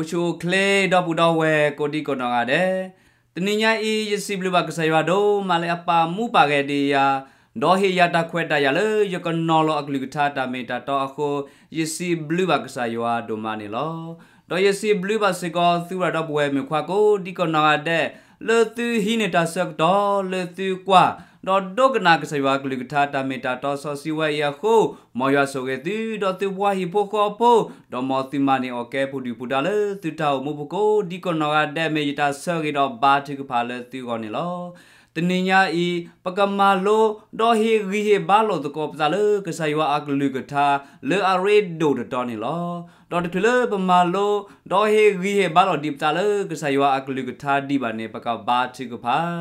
အိၣ်ဆူၣ်အိၣ်ချ့ ဒီပုၢ်ဒီဝဲၢ်ကိးဒံကနီၢ်ဂၤဒဲး, တနံၤညါအံၤ ယစံးဘျုးဘၣ်ကစၢ်ယွၤဒိၣ်မးလၢအပာ်မူပာ်ဂဲၤဒံးယၤ, ဒီးဟ့ၣ်ယၤတၢ်ခွဲးတၢ်ယာ်လၢယကနီၤလီၤအကလုၢ်ကထါတၢ်မ့ၢ်တၢ်တီအဃိ, ယစံးဘျုးဘၣ်ကစၢ်ယွၤဒိၣ်မးန့ၣ်လီၤ. ဒီးယစံးဘျုးဘၣ်စ့ၢ်ကီး သုဝဲဒၣ်ဒီပုၢ်ဝဲၢ်မုၣ်ခွါကိးဒံကနီၢ်ဂၤဒဲး, လၢသုဟံးန့ၢ်တၢ်ဆၢကတီၢ် လၢသုကွၢ် ဒီးဒိကနၣ်ကစၢ်ယွၤအကလုၢ်ကထါတၢ်မ့ၢ်တၢ်တီစီဆှံဝဲအံၤအဃိ, မ်ယွၤဆိၣ်ဂ့ၤသု ဒီးသုပှၤဟံၣ်ဖိဃီဖိ, ဒီးမ်သုမၤန့ၢ်အီၣ်ကဲပူၤဒုၣ်ပူၤဒါလၢသုတၢ်အိၣ်မူပူၤကိးဒံကနီၢ်ဂၤဒဲး မ့ၢ်ယတၢ်ဆၢဂ့ၤဒီးဘါထုကဖၣ်လၢသုဂီၢ်န့ၣ်လီၤ. တနံၤညါအံၤ ပကမၤလိ ဒီးဟ့ၣ်ဂံၢ်ဟ့ၣ်ဘါလိာ်သကိးပသးလၢကစၢ်ယွၤအကလုၢ်ကထါ လၢအရ့ဒိၣ်တတီၤန့ၣ်လီၤ. ဒီးတချုးလၢပမၤလိ ဒီးဟ့ၣ်ဂံၢ်ဟ့ၣ်ဘါလိာ်ဒံးပသးလၢကစၢ်ယွၤအကလုၢ်ကထါဒံးဘၣ်န့ၣ် ပကဘါထုကဖၣ်.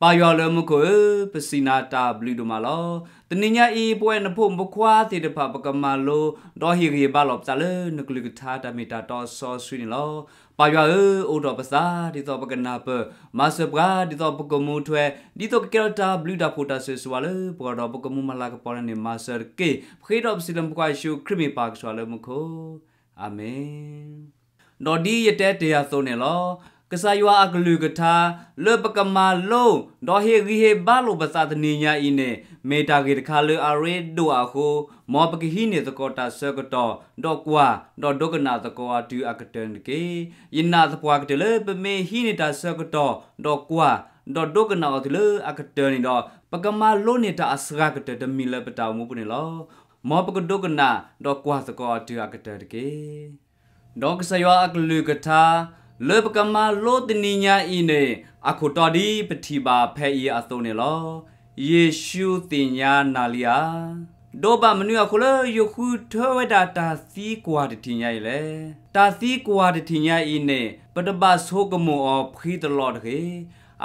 ပၢ်ယွၤလၢမူခိၣ်ဧၢ, ပစံးနၤတၢ်ဘျုးဒိၣ်မးလီၤ. တနံၤညါအံၤ ပဝဲနဖိမုၣ်ဖိခွါသ့ၣ်တဖၣ် ပကမၤလိ ဒီးဟ့ၣ်ဂံၢ်ဟ့ၣ်ဘါလိာ်ပသးလၢနကလုၢ်ကထါတၢ်မ့ၢ်တၢ်တီစီဆှံန့ၣ်လီၤ. ပၢ်ယွၤဧၢ, အိးထီၣ်ပသးဒ်သိးပကနၢ်ပၢၢ်, မၤစၢၤပှၤဒ်သိးပကမူထွဲ, ဒ်သိးကကဲထီၣ်တၢ်ဘျုးတၢ်ဖှိၣ်တၢ်စၢၤစ့ၢ်ဝါလၢပဂီၢ်ဒီး ပကမူမၤလၤကပီၤန့ၣ် မၤစၢၤတက့ၢ်. ပဃ့ဒီးပစံးလၢမူခိၣ် ယ့ၣ်ၡူးခရံာ်မ့ၢ်ပၢ်ကစၢ်လၢမူခိၣ်, အၤမ့ၣ်. ဒီးဒ်ယတဲတ့ၢ်အသိးန့ၣ်လီၤ. ကစၢ်ယွၤအကလုၢ်ကထါ လၢပကမၤလိ ဒီးဟ့ၣ်ဂံၢ်ဟ့ၣ်ဘါလိာ်ပသးတနံၤညါအံၤန့ၣ် မ့ၢ်တၢ်ဂ့ၢ်တခါလၢအရ့ဒိၣ်အဃိ, မ်ပကဟံးန့ၢ်သကိးတၢ်ဆၢကတီၢ် ဒီးကွၢ် ဒီးဒိကနၣ်သကိးအီၤတုၤအကတၢၢ်န့ၣ်တက့ၢ်. ယနာ်သပှၢ်ကတၢၢ်လၢပမ့ၢ်ဟံးန့ၢ်တၢ်ဆၢကတီၢ် ဒီးကွၢ် ဒီးဒိကနၣ်အီၤတုၤလၢအကတၢၢ်န့ၣ်ဒီး ပကမၤလိန့ၢ်တၢ်အစှၤကတၢၢ်တမံၤလၢပတၢ်အိၣ်မူပူၤန့ၣ်လီၤ. မ်ပကဒိကနၣ် ဒီးကွၢ်သကိးအီၤတုၤအကတၢၢ်တက့ၢ်. ဒီးကစၢ်ယွၤအကလုၢ်ကထါ လၢပကမၤလိတနံၤညါအံၤန့ၣ် အခိၣ်တီဒ်ပထံၣ်ဘၣ်ဖဲအံၤအသိးန့ၣ်လီၤ. ယ့ၣ်ၡူးသ့ၣ်ညါနၤလံဧါ. ဒီးဘၣ်မနုၤအဃိလၢယဃုထၢဝဲဒၣ်တၢ်သံကွၢ်တထံၣ်ညါအံၤလဲၣ်. တၢ်သံကွၢ်တထံၣ်ညါအံၤန့ၣ် ပတဘၣ်ဆိကမိၣ်အီၤဖှံတလီၤတဂ့ၤ.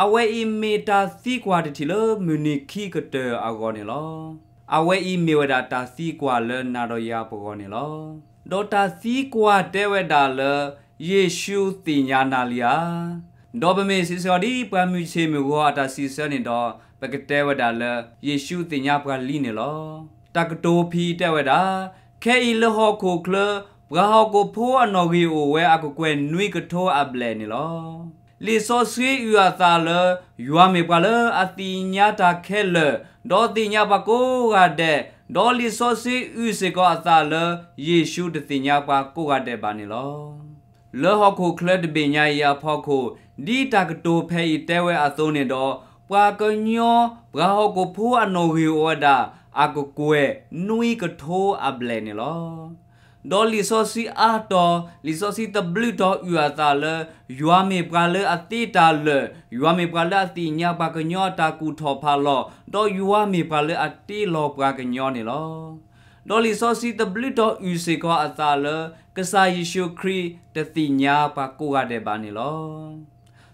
အဝဲအံၤမ့ၢ်တၢ်သံကွၢ်တထံၣ်လၢမုၢ်နံၤခံကတၢၢ်အဂီၢ်န့ၣ်လီၤ. အဝဲအံၤမ့ၢ်ဝဲဒၣ်တၢ်သံကွၢ်လၢနၤဒီးယၤပဂီၢ်န့ၣ်လီၤ. ဒီးတၢ်သံကွၢ်တဲဝဲဒၣ်လၢ ယ့ၣ်ၡူးသ့ၣ်ညါနၤလံဧါ. ဒီးပမ့ၢ်စံးဆၢအီၤဒ်ပှၤမုၢ်ဆ့ၣ်မုၢ်ဂီၤအတၢ်စံးဆၢန့ၣ်ဒီး ပကတဲဝဲဒၣ်လၢ ယ့ၣ်ၡူးသ့ၣ်ညါပှၤလံန့ၣ်လီၤ. တၢ်ကတိၤဖဲအံၤတဲဝဲဒၣ်, ခဲအံၤလၢဟီၣ်ခိၣ်ချၢ ပှၤဟီၣ်ခိၣ်ဖိအနီၣ်ဂံၢ်အိၣ်ဝဲအကကွဲၢ်နွံကထိအဘျဲၣ်န့ၣ်လီၤ. လံာ်စီဆှံအုၣ်အသးလၢ ယွၤမ့ၢ်ပှၤလၢအသ့ၣ်ညါတၢ်ခဲလၢာ်, ဒီးသ့ၣ်ညါပှၤကိးဂၤဒဲး, ဒီးလံာ်စီဆှံအုၣ်စ့ၢ်ကီးအသးလၢ ယ့ၣ်ၡူးတသ့ၣ်ညါပှၤကိးဂၤဒဲးဘၣ်န့ၣ်လီၤ. လၢဟီၣ်ခိၣ်ချၢတဘ့ၣ်ညါအံၤအဖီခိၣ်, ဒ်တၢ်ကတိၤဖဲအံၤတဲဝဲအသိးန့ၣ်ဒီး, ပှၤကညီ, ပှၤဟီၣ်ခိၣ်ဖိအနီၣ်ဂံၢ်အိၣ်ဝဲဒၣ် အကကွဲၢ်နွံကထိအဘျဲၣ်န့ၣ်လီၤ. ဒီးလံာ်စီဆှံအါတီၤ, လံာ်စီဆှံတဘျုးတီၤအုၣ်အသးလၢ ယွၤမ့ၢ်ပှၤလၢအသ့တၢ်လၢာ်, ယွၤမ့ၢ်ပှၤလၢအသ့ၣ်ညါပှၤကညီအတၢ်ကူၣ်ထီၣ်ဖးလီၤ, ဒီးယွၤမ့ၢ်ပှၤလၢအတ့လီၤပှၤကညီန့ၣ်လီၤ. ဒီးလံာ်စီဆှံတဘျုးတီၤအုၣ်စ့ၢ်ကီးအသးလၢ ကစၢ်ယ့ၣ်ၡူးခရံာ်တသ့ၣ်ညါပှၤကိးဂၤဒဲးဘၣ်န့ၣ်လီၤ.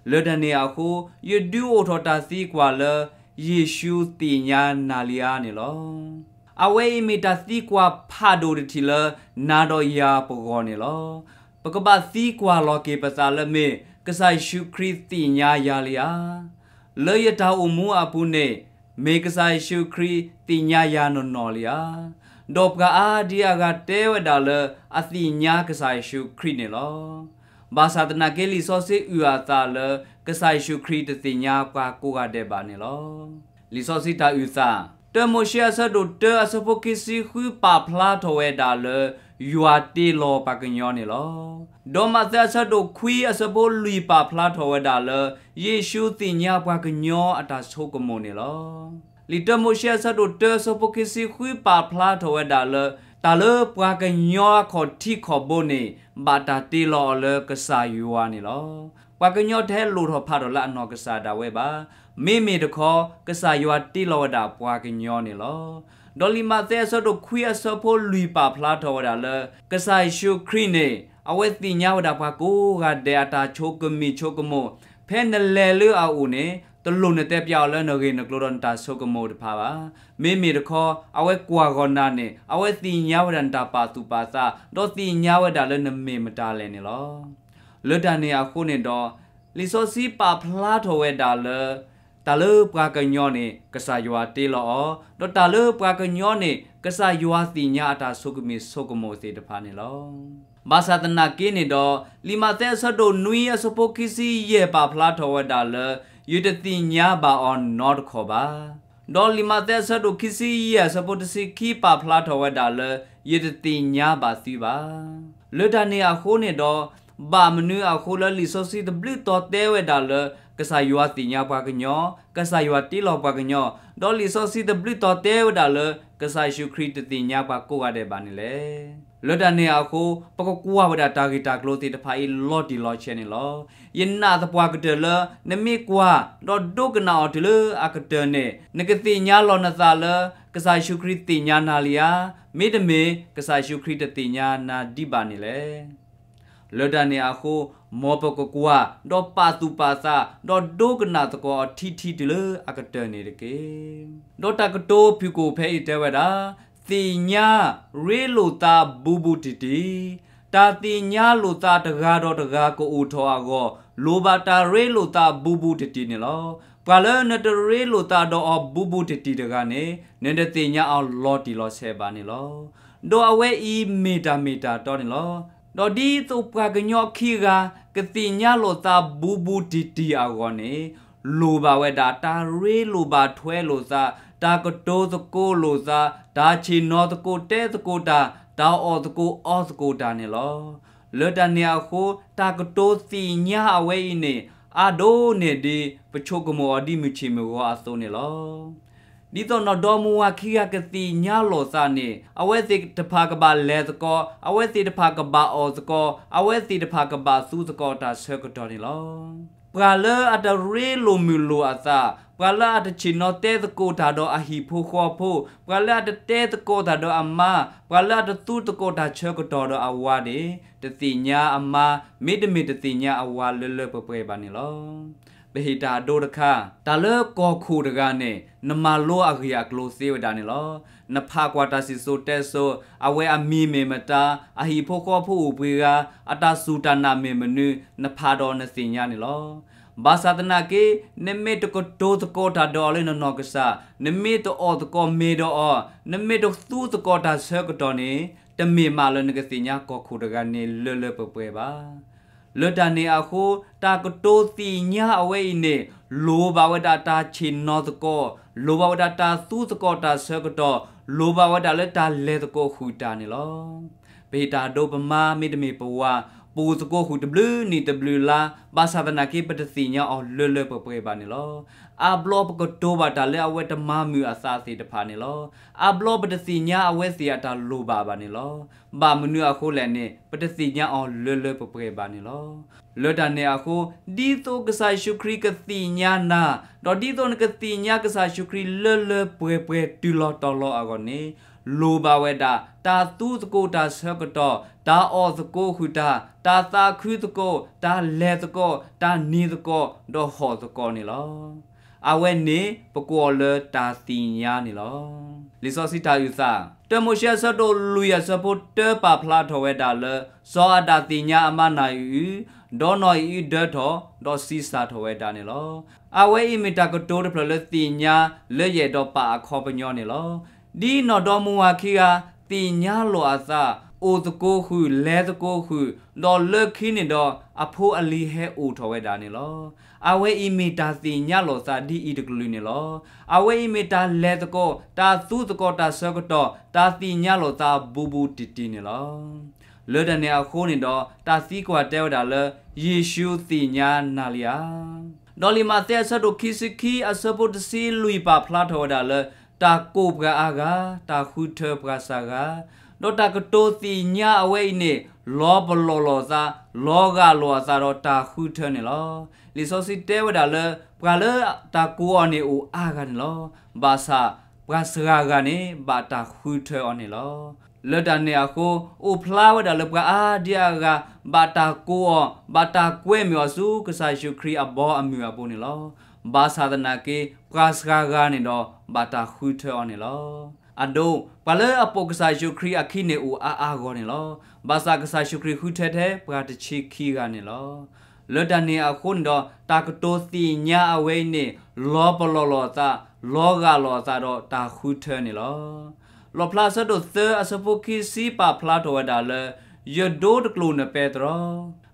လၢတၢ်န့ၣ်အဃိ, ယဒုးအိၣ်ထီၣ်တၢ်သံကွၢ်လၢ ယ့ၣ်ၡူးသ့ၣ်ညါနၤလံဧါန့ၣ်လီၤ. အဝဲအံၤမ့ၢ်တၢ်သံကွၢ်ဖးဒိၣ်တထံၣ်လၢ နၤဒီးယၤပဂီၢ်န့ၣ်လီၤ. ပကဘၣ်သံကွၢ်လီၤက့ၤပသးလၢမ့ၢ် ကစၢ်ယ့ၣ်ၡူးခရံာ်သ့ၣ်ညါယၤလံဧါ. လၢယတၢ်အိၣ်မူအပူၤန့ၣ် မ့ၢ်ကစၢ်ယ့ၣ်ၡူးခရံာ်သ့ၣ်ညါယၤနီၢ်နီၢ်လံဧါ. ဒီးပှၤအါဒံအါဂၤတဲဝဲဒၣ်လၢ အသ့ၣ်ညါကစၢ်ယ့ၣ်ၡူးခရံာ်န့ၣ်လီၤ. ဘၣ်ဆၣ်သနာ်က့လံာ်စီဆှံအုၣ်အသးလၢ ကစၢ်ယ့ၣ်ၡူးခရံာ်တသ့ၣ်ညါပှၤကိးဂၤဒဲးဘၣ်န့ၣ်လီၤ. လံာ်စီဆှံတၢ်အုၣ်သး, တၢမိၤၡ့အဆၢဒိၣ်တၢအဆၢဖိခံဆံဃုပာ်ဖျါထီၣ်ဝဲဒၣ်လၢ ယွၤတ့လီၤပှၤကညီန့ၣ်လီၤ. ဒီးမးသဲအဆၢဒိၣ်ခွံအဆၢဖိလွံၢ်ပာ်ဖျါထီၣ်ဝဲဒၣ်လၢ ယ့ၣ်ၡူးသ့ၣ်ညါပှၤကညီအတၢ်ဆိကမိၣ်န့ၣ်လီၤ. လံာ်တၢမိၤၡ့အဆၢဒိၣ်တၢအဆၢဖိခံဆံဃုပာ်ဖျါထီၣ်ဝဲဒၣ်လၢ တၢ်လၢပှၤကညီအခီၣ်ထံးခီၣ်ဘိန့ၣ် ဘၣ်တၢ်တ့လီၤအီၤလၢကစၢ်ယွၤန့ၣ်လီၤ. ပှၤကညီတဟဲလိၣ်ထီၣ်ဖးထီၣ်လၢအနီၢ်ကစၢ်ဒၣ်ဝဲဘၣ်. မ့မ့ၢ်တခီ ကစၢ်ယွၤတ့လီၤဝဲဒၣ်ပှၤကညီန့ၣ်လီၤ. ဒီးလံာ်မးသဲအဆၢဒိၣ်ခွံအဆၢဖိလွံၢ်ပာ်ဖျါထီၣ်ဝဲဒၣ်လၢ ကစၢ်ယ့ၣ်ၡူးခရံာ်န့ၣ် အဝဲသ့ၣ်ညါဝဲဒၣ်ပှၤကိးဂၤဒဲးအတၢ်ဆိကမိၣ်ဆိကမိၣ်, ဖဲနလဲၤလၢအအိၣ်န့ၣ် တလိၣ်နတဲပျးအီၤလၢနဂ့ၢ်နကျိၤဒီးနတၢ်ဆိကမိၣ်တဖၣ်ဘၣ်. မ့မ့ၢ်တခီ အဝဲကွၢ်ဂီၤနၤန့ၣ် အဝဲသ့ၣ်ညါဝဲဒၣ်နတၢ်ပာ်သူၣ်ပာ်သး, ဒီးသ့ၣ်ညါဝဲဒၣ်လၢနမ့ၢ်မတၤလဲၣ်န့ၣ်လီၤ. လၢတၢ်န့ၣ်အဃိန့ၣ်ဒီး လံာ်စီဆှံပာ်ဖျါထီၣ်ဝဲဒၣ်လၢ တၢ်လၢပှၤကညီန့ၣ် ကစၢ်ယွၤတ့လီၤအီၤ, ဒီးတၢ်လၢပှၤကညီန့ၣ် ကစၢ်ယွၤသ့ၣ်ညါအတၢ်ဆိကမိၣ်ဆိကမိၣ်သ့ၣ်တဖၣ်န့ၣ်လီၤ. ဘၣ်ဆၣ်သနာ်က့န့ၣ်ဒီး, လံာ်မးသဲအဆၢဒိၣ်နွံအဆၢဖိခံဆံယဲၢ်ပာ်ဖျါထီၣ်ဝဲဒၣ်လၢ ယတသ့ၣ်ညါဘၣ်အီၤနီတခီၣ်ဘၣ်. ဒီးလံာ်မးသဲအဆၢဒိၣ်ခံဆံယဲၢ်အဆၢဖိတဆံခံပာ်ဖျါထီၣ်ဝဲဒၣ်လၢ ယတသ့ၣ်ညါဘၣ်သုဘၣ်. လၢတၢ်န့ၣ်အဃိန့ၣ်ဒီး, ဘၣ်မနုၤအဃိလၢလံာ်စီဆှံတဘျုးတီၤတဲဝဲဒၣ်လၢ ကစၢ်ယွၤသ့ၣ်ညါပှၤကညီ, ကစၢ်ယွၤတ့လီၤပှၤကညီ, ဒီးလံာ်စီဆှံတဘျုးတီၤတဲဝဲဒၣ်လၢ ကစၢ်ယ့ၣ်ၡူးခရံာ်တသ့ၣ်ညါပှၤကိးဂၤဒဲးဘၣ်န့ၣ်လဲၣ်. လၢတၢ်န့ၣ်အဃိ, ပကကွၢ်ဝဲဒၣ်တၢ်ဂ့ၢ်တၢ်ကျိၤသ့ၣ်တဖၣ်အံၤလီၤတံၢ်လီၤဆဲးန့ၣ်လီၤ. ယနာ်သပှၢ်ကတၢၢ်လၢ နမ့ၢ်ကွၢ် ဒီးဒိကနၣ်အီၤတုၤလၢအကတၢၢ်န့ၣ်, နကသ့ၣ်ညါလီၤနသးလၢ ကစၢ်ယ့ၣ်ၡူးခရံာ်သ့ၣ်ညါနၤလံဧါ, မ့တမ့ၢ် ကစၢ်ယ့ၣ်ၡူးခရံာ်တသ့ၣ်ညါနၤဒံးဘၣ်န့ၣ်လဲၣ်. လၢတၢ်န့ၣ်အဃိ, မ်ပကကွၢ်, ဒီးပာ်သူၣ်ပာ်သး, ဒီးဒိကနၣ်သကိးအီၤထံထံတုၤလၢအကတၢၢ်န့ၣ်တက့ၢ်. ဒီးတၢ်ကတိၤဖုၣ်ကိာ်ဖဲအံၤတဲဝဲဒၣ်, သ့ၣ်ညါရ့လိာ်သးဘူးဘူးတံၢ်တံၢ်, တၢ်သ့ၣ်ညါလိာ်သးတဂၤဒီးတဂၤကအိၣ်ထီၣ်အဂီၢ်, လိၣ်ဘၣ်တၢ်ရ့လိာ်သးဘူးဘူးတံၢ်တံၢ်န့ၣ်လီၤ. ပှၤလၢနတရ့လိာ်သးဒီးအီၤဘူးဘူးတံၢ်တံၢ်တဂၤန့ၣ်, နတသ့ၣ်ညါအီၤလီၤတံၢ်လီၤဆဲးဘၣ်န့ၣ်လီၤ. ဒီးအဝဲအံၤမ့ၢ်တၢ်မ့ၢ်တၢ်တီန့ၣ်လီၤ. ဒီးဒ်သိးပှၤကညီခံဂၤ ကသ့ၣ်ညါလိာ်သးဘူးဘူးတံၢ်တံၢ်အဂီၢ်န့ၣ်, လိၣ်ဘၣ်ဝဲဒၣ်တၢ်ရ့လိာ်ဘၣ်ထွဲလိာ်သး, တၢ်ကတိၤသကိးလိာ်သး, တၢ်ဆ့ၣ်နီၤသကိးတဲသကိးတၢ်, တၢ်အီၣ်သကိးအီသကိးတၢ်န့ၣ်လီၤ. လၢတၢ်န့ၣ်အဃိ, တၢ်ကတိၤသ့ၣ်ညါအဝဲအံၤန့ၣ်, အါဒိၣ်န့ၢ်ဒံး ပဆိကမိၣ်အီၤဒ်မုၢ်ဆ့ၣ်မုၢ်ဂီၤအသိးန့ၣ်လီၤ. ဒ်သိးနီၢ်ဒီမါဝၤခံဂၤကသ့ၣ်ညါလိာ်သးန့ၣ်, အဝဲသ့ၣ်တဖၣ်ကဘၣ်လဲၤသကိး, အဝဲသ့ၣ်တဖၣ်ကဘၣ်အီၣ်သကိး, အဝဲသ့ၣ်တဖၣ်ကဘၣ်သူသကိးတၢ်ဆၢကတီၢ်န့ၣ်လီၤ. ပှၤလၢအတရ့လိာ်မုာ်လိာ်အသး, ပှၤလၢအတဆ့ၣ်နီၤတဲသကိးတၢ်ဒီးအဟံၣ်ဖိဃီဖိ, ပှၤလၢအတတဲသကိးတၢ်ဒီးအမါ, ပှၤလၢအတသူသကိးတၢ်ဆၢကတီၢ်ဒီးအဝၤန့ၣ်, တသ့ၣ်ညါအမါ, မ့တမ့ၢ်တသ့ၣ်ညါအဝၤလၢလၢပှဲၤပှဲၤဘၣ်န့ၣ်လီၤ. ပဟ့ၣ်တၢ်အဒိတခါ, တၢ်လၢကီၢ်ခိၣ်တဂၤန့ၣ်, နမၤလိအဂ့ၢ်အကျိၤသ့ဝဲဒၣ်န့ၣ်လီၤ. နဖးကွၢ်တၢ်စံၣ်စိၤတဲစိၤ, အဝဲအမံၤမ့ၢ်မတၤ, အဟံၣ်ဖိဃီဖိအိၣ်ပှဲၤဂၤ, အတၢ်စူၢ်တၢ်နာ်မ့ၢ်မနုၤ, နဖးဒီးနသ့ၣ်ညါန့ၣ်လီၤ. ဘၣ်ဆၣ်သနာ်က့, နမ့ၢ်တကတိၤသကိးတၢ်ဒီးအီၤလၢနနီၢ်ကစၢ်, နမ့ၢ်တအီၣ်သကိးမ့ၤဒီးအီၤ, နမ့ၢ်တသူသကိးတၢ်ဆၢကတီၢ်န့ၣ်, တမ့ၢ်မးလၢနကသ့ၣ်ညါကီၢ်ခိၣ်တဂၤန့ၣ်လၢလၢပှဲၤပှဲၤဘၣ်. လၢတၢ်န့ၣ်အဃိ, တၢ်ကတိၤသ့ၣ်ညါအဝဲအံၤန့ၣ်, လိၣ်ဘၣ်ဝဲဒၣ်တၢ်ဆ့ၣ်နီၤသကိး, လိၣ်ဘၣ်ဝဲဒၣ်တၢ်သူသကိးတၢ်ဆၢကတီၢ်, လိၣ်ဘၣ်ဝဲဒၣ်လၢတၢ်လဲၤသကိးဃုာ်တၢ်န့ၣ်လီၤ. ပဟ့ၣ်တၢ်ဒိပမါမ့တမ့ၢ်ပဝၤ, ပအိၣ်သကိးဃုာ်တဘျုးနံၣ်တဘျုးလါ, ဘၣ်ဆၣ်သနာ်က့ ပတသ့ၣ်ညါအီၤလၢလၢပှဲၤပှဲၤဘၣ်န့ၣ်လီၤ. အါဘျီပကတိၤဘၣ်တၢ်လၢအဝဲတမၤမုာ်အသးသ့ၣ်တဖၣ်န့ၣ်လီၤ. အါဘျီပတသ့ၣ်ညါအဝဲသ့ၣ်အတၢ်လိၣ်ဘၣ်ဘၣ်န့ၣ်လီၤ. ဘၣ်မနုၤအဃိလဲၣ်န့ၣ်, ပတသ့ၣ်ညါအီၤလၢလၢပှဲၤပှဲၤဘၣ်န့ၣ်လီၤ. လၢတၢ်န့ၣ်အဃိ, ဒ်သိးကစၢ်ယ့ၣ်ၡူးခရံာ်ကသ့ၣ်ညါနၤ, ဒီးဒ်သိးနကသ့ၣ်ညါကစၢ်ယ့ၣ်ၡူးခရံာ်လၢလၢပှဲၤပှဲၤတုၤလီၤတီၤလီၤအဂီၢ်န့ၣ်, လိၣ်ဘၣ်ဝဲဒၣ် တၢ်သူသကိးတၢ်ဆၢကတီၢ်, တၢ်အီၣ်သကိးဃုာ်တၢ်, တၢ်သးခုသကိး, တၢ်လဲၤသကိး, တၢ်နံၤသကိး, ဒီးဟီၣ်သကိးန့ၣ်လီၤ. အဝဲန့ၣ်ပကိးအီၤလၢတၢ်သ့ၣ်ညါန့ၣ်လီၤ. လံာ်စီဆှံတၢ်အုၣ်သး, တၢမိၤၡ့အဆၢဒိၣ်လွံၢ်အဆၢဖိတၢပာ်ဖျါထီၣ်ဝဲဒၣ်လၢ, စီၤအၤဒၣ်သ့ၣ်ညါအမါနီၢ်အံၤအု, ဒီးနီၢ်အံၤအုဒၢထီၣ်, ဒီးဆံးစၢ်ထီၣ်ဝဲဒၣ်န့ၣ်လီၤ. အဝဲအံၤမ့ၢ်တၢ်ကတိၤတဖျၢၣ်လၢသ့ၣ်ညါလၢယဲၢ်ဒီးပၢ်အခီပညီန့ၣ်လီၤ. ဒ်နီၢ်ဒီမါဝၤခံဂၤ သ့ၣ်ညါလိာ်အသး, အိၣ်သကိးဃုာ်, လဲၤသကိးဃုာ်, ဒီးလၢခံန့ၣ်ဒီးအဖိအလံၤဟဲအိၣ်ထီၣ်ဝဲဒၣ်န့ၣ်လီၤ. အဝဲအံၤမ့ၢ်တၢ်သ့ၣ်ညါလိာ်သးဒ်အံၤတကလုာ်န့ၣ်လီၤ. အဝဲအံၤမ့ၢ်တၢ်လဲၤသကိး, တၢ်သူသကိးတၢ်ဆၢကတီၢ်, တၢ်သ့ၣ်ညါလိာ်သးဘူးဘူးတံၢ်တံၢ်န့ၣ်လီၤ. လၢတၢ်န့ၣ်အဃိန့ၣ်ဒီး တၢ်သံကွၢ်တဲဝဲဒၣ်လၢ ယ့ၣ်ၡူးသ့ၣ်ညါနၤလံဧါ. ဒီးလံာ်မးသဲအဆၢဒိၣ်ခံဆံခံအဆၢဖိတဆံလွံၢ်ပာ်ဖျါထီၣ်ဝဲဒၣ်လၢ တၢ်ကိးပှၤအါဂၤ, တၢ်ဃုထၢပှၤစှၤဂၤ, ဒီးတၢ်ကတိၤသ့ၣ်ညါအဝဲအံၤန့ၣ် လီၤပလီၢ်လိာ်အသး, လီၤဂာ်လိာ်အသးဒီးတၢ်ဃုထၢန့ၣ်လီၤ. လံာ်စီဆှံတဲဝဲဒၣ်လၢ ပှၤလၢတၢ်ကိးအီၤန့ၣ်အိၣ်အါဂၤန့ၣ်လီၤ. ဘၣ်ဆၣ်ပှၤစှၤဂၤန့ၣ် ဘၣ်တၢ်ဃုထၢအီၤန့ၣ်လီၤ. လၢတၢ်န့ၣ်အဃိ, အိၣ်ဖျါဝဲဒၣ်လၢပှၤအါဒံအါဂၤ ဘၣ်တၢ်ကိးအီၤ, ဘၣ်တၢ်ကွဲမုာ်အီၤဆူကစၢ်ယ့ၣ်ၡူးခရံာ်အဘီအမုၢ်အပူၤန့ၣ်လီၤ. ဘၣ်ဆၣ်သနာ်က့ ပှၤစှၤဂၤန့ၣ်ဒီး ဘၣ်တၢ်ဃုထၢအီၤန့ၣ်လီၤ. အဒိ, ပှၤလၢအပိာ်ကစၢ်ယ့ၣ်ၡူးခရံာ်အခံန့ၣ်အိၣ်အါအါဂီၢ်န့ၣ်လီၤ. ဘၣ်ဆၣ်ကစၢ်ယ့ၣ်ၡူးခရံာ်ဃုထၢထဲပှၤတဆံခံဂၤန့ၣ်လီၤ. လၢတၢ်န့ၣ်အဃိန့ၣ်ဒီး တၢ်ကတိၤသ့ၣ်ညါအဝဲအံၤန့ၣ် လီၤပလီၢ်လိာ်အသး, လီၤဂာ်လိာ်အသးဒီးတၢ်ဃုထၢန့ၣ်လီၤ. လီၣ်ဖျါအဆၢဒိၣ်သၢအဆၢဖိခံဆံပာ်ဖျါထီၣ်ဝဲဒၣ်လၢ ယဒိတကျိာ်နပဲတြီ.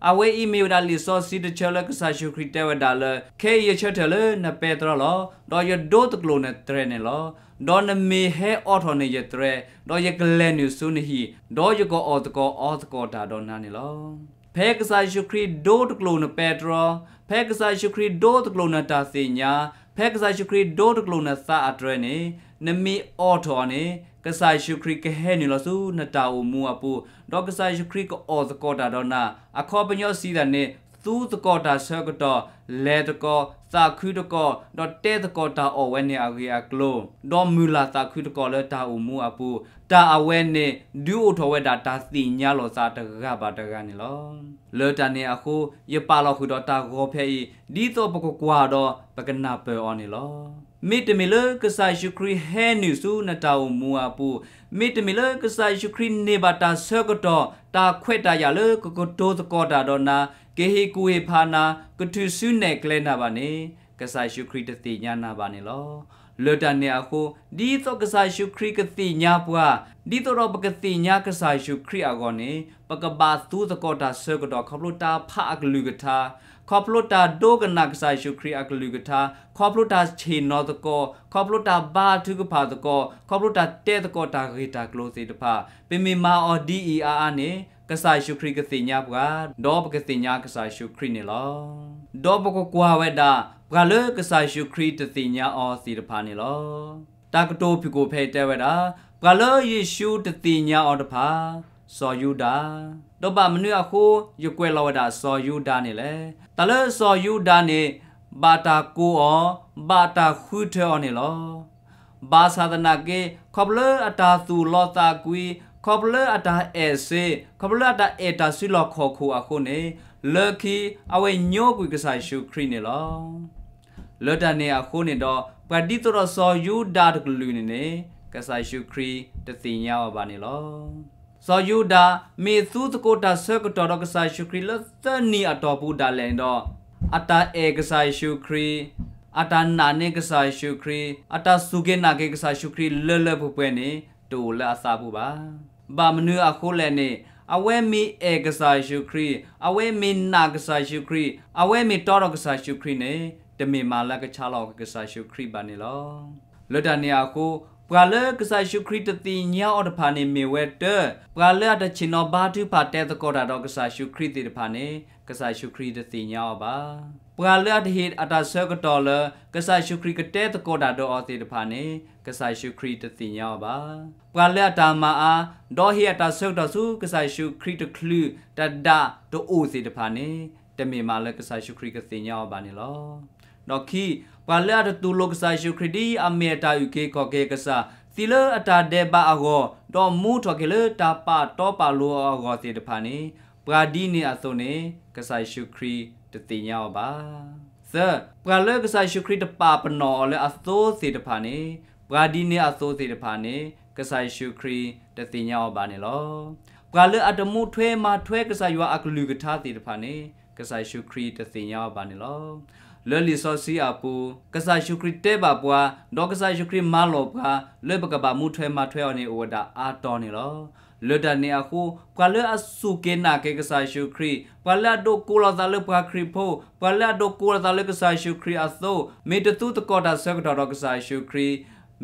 အဝဲအံၤမ့ၢ်ဝဲဒၣ်လံာ်စီဆှံတဆၢလၢကစၢ်ယ့ၣ်ၡူးခရံာ်တဲဝဲဒၣ်လၢ ခဲအံၤယဆၢထၢၣ်လၢနပဲတြီလီၤ. ဒီးယဒိတကျိာ်နတြဲၤန့ၣ်လီၤ. ဒီးနမ့ၢ်ဟဲအိးထီၣ်န့ၣ်ယတြဲၤ, ဒီးယကလဲၤနုာ်ဆူနဟံၣ်, ဒီးယကအီၣ်သကိးအီသကိးတၢ်ဒီးနၤန့ၣ်လီၤ. ဖဲကစၢ်ယ့ၣ်ၡူးခရံာ်ဒိတကျိာ်နပဲတြီ, ဖဲကစၢ်ယ့ၣ်ၡူးခရံာ်ဒိတကျိာ်နတၢ်သ့ၣ်ညါ, ဖဲကစၢ်ယ့ၣ်ၡူးခရံာ်ဒိတကျိာ်နသးအတြဲၤန့ၣ်, နမ့ၢ်အိးထီၣ်အီၤန့ၣ်, ကစၢ်ယ့ၣ်ၡူးခရံာ်ကဟဲနုာ်လီၤဆူနတၢ်အိၣ်မူအပူၤ, ဒီးကစၢ်ယ့ၣ်ၡူးခရံာ်ကအီၣ်သကိးတၢ်ဒီးနၤ, အခီပညီစံးတၢ်န့ၣ်, သူသကိးတၢ်ဆၢကတီၢ်, လဲၤသကိး, သးခုသကိး, ဒီးတဲသကိးတၢ်အီၣ်ဝဲန့ၣ်အဂ့ၢ်အကျိၤ, ဒီးမုၢ်လၢ်သးခုသကိးလၢတၢ်အိၣ်မူအပူၤ, တၢ်အဝဲန့ၣ် ဒုးအိၣ်ထီၣ်ဝဲဒၣ်တၢ်သ့ၣ်ညါလိာ်သးတဂၤဘၣ်တဂၤန့ၣ်လီၤ. လၢတၢ်န့ၣ်အဃိ, ယပာ်လီၤဃုာ်ဒီးတၢ်ဂီၤဖဲအံၤ, ဒ်သိးပကကွၢ်ဒီးပကနၢ်ပၢၢ်အီၤန့ၣ်လီၤ. မ့တမ့ၢ်လၢကစၢ်ယ့ၣ်ၡူးခရံာ်ဟဲနုာ်ဆူနတၢ်အိၣ်မူအပူၤ, မ့တမ့ၢ်လၢကစၢ်ယ့ၣ်ၡူးခရံာ်န့ၢ်ဘၣ်တၢ်ဆၢကတီၢ်, တၢ်ခွဲးတၢ်ယာ်လၢကကတိၤသကိးတၢ်ဒီးနၤ, ကဟ့ၣ်ကူၣ်ဟ့ၣ်ဖးနၤ, ကထုးစုနဲၣ်ကျဲနၤဘၣ်န့ၣ်, ကစၢ်ယ့ၣ်ၡူးခရံာ်တသ့ၣ်ညါနၤဘၣ်န့ၣ်လီၤ. လၢတၢ်န့ၣ်အဃိ, ဒ်သိးကစၢ်ယ့ၣ်ၡူးခရံာ်ကသ့ၣ်ညါပှၤ, ဒ်သိးဒီးပကသ့ၣ်ညါကစၢ်ယ့ၣ်ၡူးခရံာ်အဂီၢ်န့ၣ်, ပကဘၣ်သူသကိးတၢ်ဆၢကတီၢ် ခီဖျိတၢ်ဖးအကလုၢ်ကထါ, ခီဖျိတၢ်ဒိကနၣ်ကစၢ်ယ့ၣ်ၡူးခရံာ်အကလုၢ်ကထါ, ခီဖျိတၢ်ဆ့ၣ်နီၤသကိး, ခီဖျိတၢ်ဘါထုကဖၣ်သကိး, ခီဖျိတၢ်တဲသကိးတၢ်ဂ့ၢ်တၢ်ကျိၤသ့ၣ်တဖၣ်, ပမ့ၢ်မၤအီၤဒ်အံၤအါအါန့ၣ်, ကစၢ်ယ့ၣ်ၡူးခရံာ်ကသ့ၣ်ညါပှၤ, ဒီးပကသ့ၣ်ညါကစၢ်ယ့ၣ်ၡူးခရံာ်န့ၣ်လီၤ. ဒီးပကကွၢ်ဝဲဒၣ် ပှၤလၢကစၢ်ယ့ၣ်ၡူးခရံာ်တသ့ၣ်ညါအီၤသ့ၣ်တဖၣ်န့ၣ်လီၤ. တၢ်ကတိၤဖုၣ်ကိာ်ဖဲအံၤတဲဝဲဒၣ်, ပှၤလၢယ့ၣ်ၡူးတသ့ၣ်ညါအီၤတဖၣ်, စီၤယူဒၤ, ဒီးဘၣ်မနုၤအဃိ ယကွဲးလီၤဝဲဒၣ်စီၤယူဒၤန့ၣ်လဲၣ်. တၢ်လၢစီၤယူဒၤန့ၣ်, ဘၣ်တၢ်ကိးအီၤ, ဘၣ်တၢ်ဃုထၢအီၤန့ၣ်လီၤ. ဘၣ်ဆၣ်သနာ်က့ ခီဖျိလၢအတၢ်သူၣ်လီသးကွံ, ခီဖျိလၢအတၢ်အဲၣ်စ့, ခီဖျိလၢအတၢ်အဲၣ်တၢ်စုလီၢ်ခီၣ်ခိၣ်အဃိန့ၣ်, လၢခံအဝဲညိကွံာ်ကစၢ်ယ့ၣ်ၡူးခရံာ်န့ၣ်လီၤ. လၢတၢ်န့ၣ်အဃိန့ၣ်ဒီး, ပှၤဒ်သိးဒီးစီၤယူဒၤတကလုာ်န့ၣ်န့ၣ်, ကစၢ်ယ့ၣ်ၡူးခရံာ်တသ့ၣ်ညါအီၤဘၣ်န့ၣ်လီၤ. စီၤယူဒၤမ့ၢ်သူသကိးတၢ်ဆၢကတီၢ်ဒီးကစၢ်ယ့ၣ်ၡူးခရံာ်လၢသၢနံၣ်အတီၢ်ပူၤဒၣ်လဲာ်န့ၣ်ဒီး, အတၢ်အဲၣ်ကစၢ်ယ့ၣ်ၡူးခရံာ်, အတၢ်နာ်န့ၢ်ကစၢ်ယ့ၣ်ၡူးခရံာ်, အတၢ်စူၢ်က့ၤနာ်က့ၤကစၢ်ယ့ၣ်ၡူးခရံာ်လၢလၢပှဲၤပှဲၤန့ၣ်, တအိၣ်လၢအသးပူၤဘၣ်. ဘၣ်မနုၤအဃိလဲၣ်န့ၣ်, အဝဲမ့ၢ်အဲၣ်ကစၢ်ယ့ၣ်ၡူးခရံာ်, အဝဲမ့ၢ်နာ်ကစၢ်ယ့ၣ်ၡူးခရံာ်, အဝဲမ့ၢ်တီဒီးကစၢ်ယ့ၣ်ၡူးခရံာ်န့ၣ်, တမ့ၢ်မးလၢကဆါလီၤကစၢ်ယ့ၣ်ၡူးခရံာ်ဘၣ်န့ၣ်လီၤ. လၢတၢ်န့ၣ်အဃိ, ပှၤလၢကစၢ်ယ့ၣ်ၡူးခရံာ်တသ့ၣ်ညါအီၤတဖၣ်န့ၣ်မ့ၢ်ဝဲတၢ, ပှၤလၢအတဆ့ၣ်နီၤဘါထုကဖၣ်တဲသကိးတၢ်ဒီးကစၢ်ယ့ၣ်ၡူးခရံာ်သ့ၣ်တဖၣ်န့ၣ်, ကစၢ်ယ့ၣ်ၡူးခရံာ်တသ့ၣ်ညါအီၤဘၣ်. ပှၤလၢအတဟ့ၣ်အတၢ်ဆၢကတီၢ်လၢ ကစၢ်ယ့ၣ်ၡူးခရံာ်ကတဲသကိးတၢ်ဒီးအီၤသ့ၣ်တဖၣ်န့ၣ်, ကစၢ်ယ့ၣ်ၡူးခရံာ်တသ့ၣ်ညါအီၤဘၣ်. ပှၤလၢအတၢ်မၤအါ, ဒီးဟ့ၣ်အတၢ်ဆၢကတီၢ်ဆူကစၢ်ယ့ၣ်ၡူးခရံာ်တချုးတဒါတအိၣ်သ့ၣ်တဖၣ်န့ၣ်, တမ့ၢ်မးလၢကစၢ်ယ့ၣ်ၡူးခရံာ်ကသ့ၣ်ညါအီၤဘၣ်န့ၣ်လီၤ. ဒီးခံ, ပှၤလၢအတတူၢ်လိာ်ကစၢ်ယ့ၣ်ၡူးခရံာ်ဒ်အမ့ၢ်အတၢ်အုၣ်က့ၤခီၣ်က့ၤအကစၢ်, သံလၢအတၢ်ဒဲးဘးအဂီၢ်, ဒီးမူထီၣ်က့ၤလၢတၢ်ပာ်တီပာ်လိၤအဂီၢ်သ့ၣ်တဖၣ်န့ၣ်, ပှၤဒ်န့ၣ်အသိးန့ၣ်, ကစၢ်ယ့ၣ်ၡူးခရံာ်တသ့ၣ်ညါအီၤဘၣ်. သၢ, ပှၤလၢကစၢ်ယ့ၣ်ၡူးခရံာ်တပာ်ပနီၣ်အီၤလၢအသိသ့ၣ်တဖၣ်န့ၣ်, ပှၤဒ်န့ၣ်အသိးသ့ၣ်တဖၣ်န့ၣ်, ကစၢ်ယ့ၣ်ၡူးခရံာ်တသ့ၣ်ညါအီၤဘၣ်န့ၣ်လီၤ. ပှၤလၢအတမူထွဲမၤထွဲကစၢ်ယွၤအကလုၢ်ကထါသ့ၣ်တဖၣ်န့ၣ်, ကစၢ်ယ့ၣ်ၡူးခရံာ်တသ့ၣ်ညါအီၤဘၣ်န့ၣ်လီၤ. လၢလံာ်စီဆှံအပူၤ, ကစၢ်ယ့ၣ်ၡူးခရံာ်တဲဘၣ်ပှၤ, ဒီးကစၢ်ယ့ၣ်ၡူးခရံာ်မၤလိာ်ပှၤ, လၢပကဘၣ်မူထွဲမၤထွဲအီၤန့ၣ်အိၣ်ဝဲဒၣ်အါတီၤန့ၣ်လီၤ. လၢတၢ်န့ၣ်အဃိ, ပှၤလၢအစူၢ်က့ၤနာ်က့ၤကစၢ်ယ့ၣ်ၡူးခရံာ်, ပှၤလၢအဒိးကိးလီၤသးလၢပှၤခရံာ်ဖိ, ပှၤလၢအဒိးကိးလီၤသးလၢကစၢ်ယ့ၣ်ၡူးခရံာ်အသိး, မ့ၢ်တသူသကိးတၢ်ဆၢကတီၢ်ဒီးကစၢ်ယ့ၣ်ၡူးခရံာ်,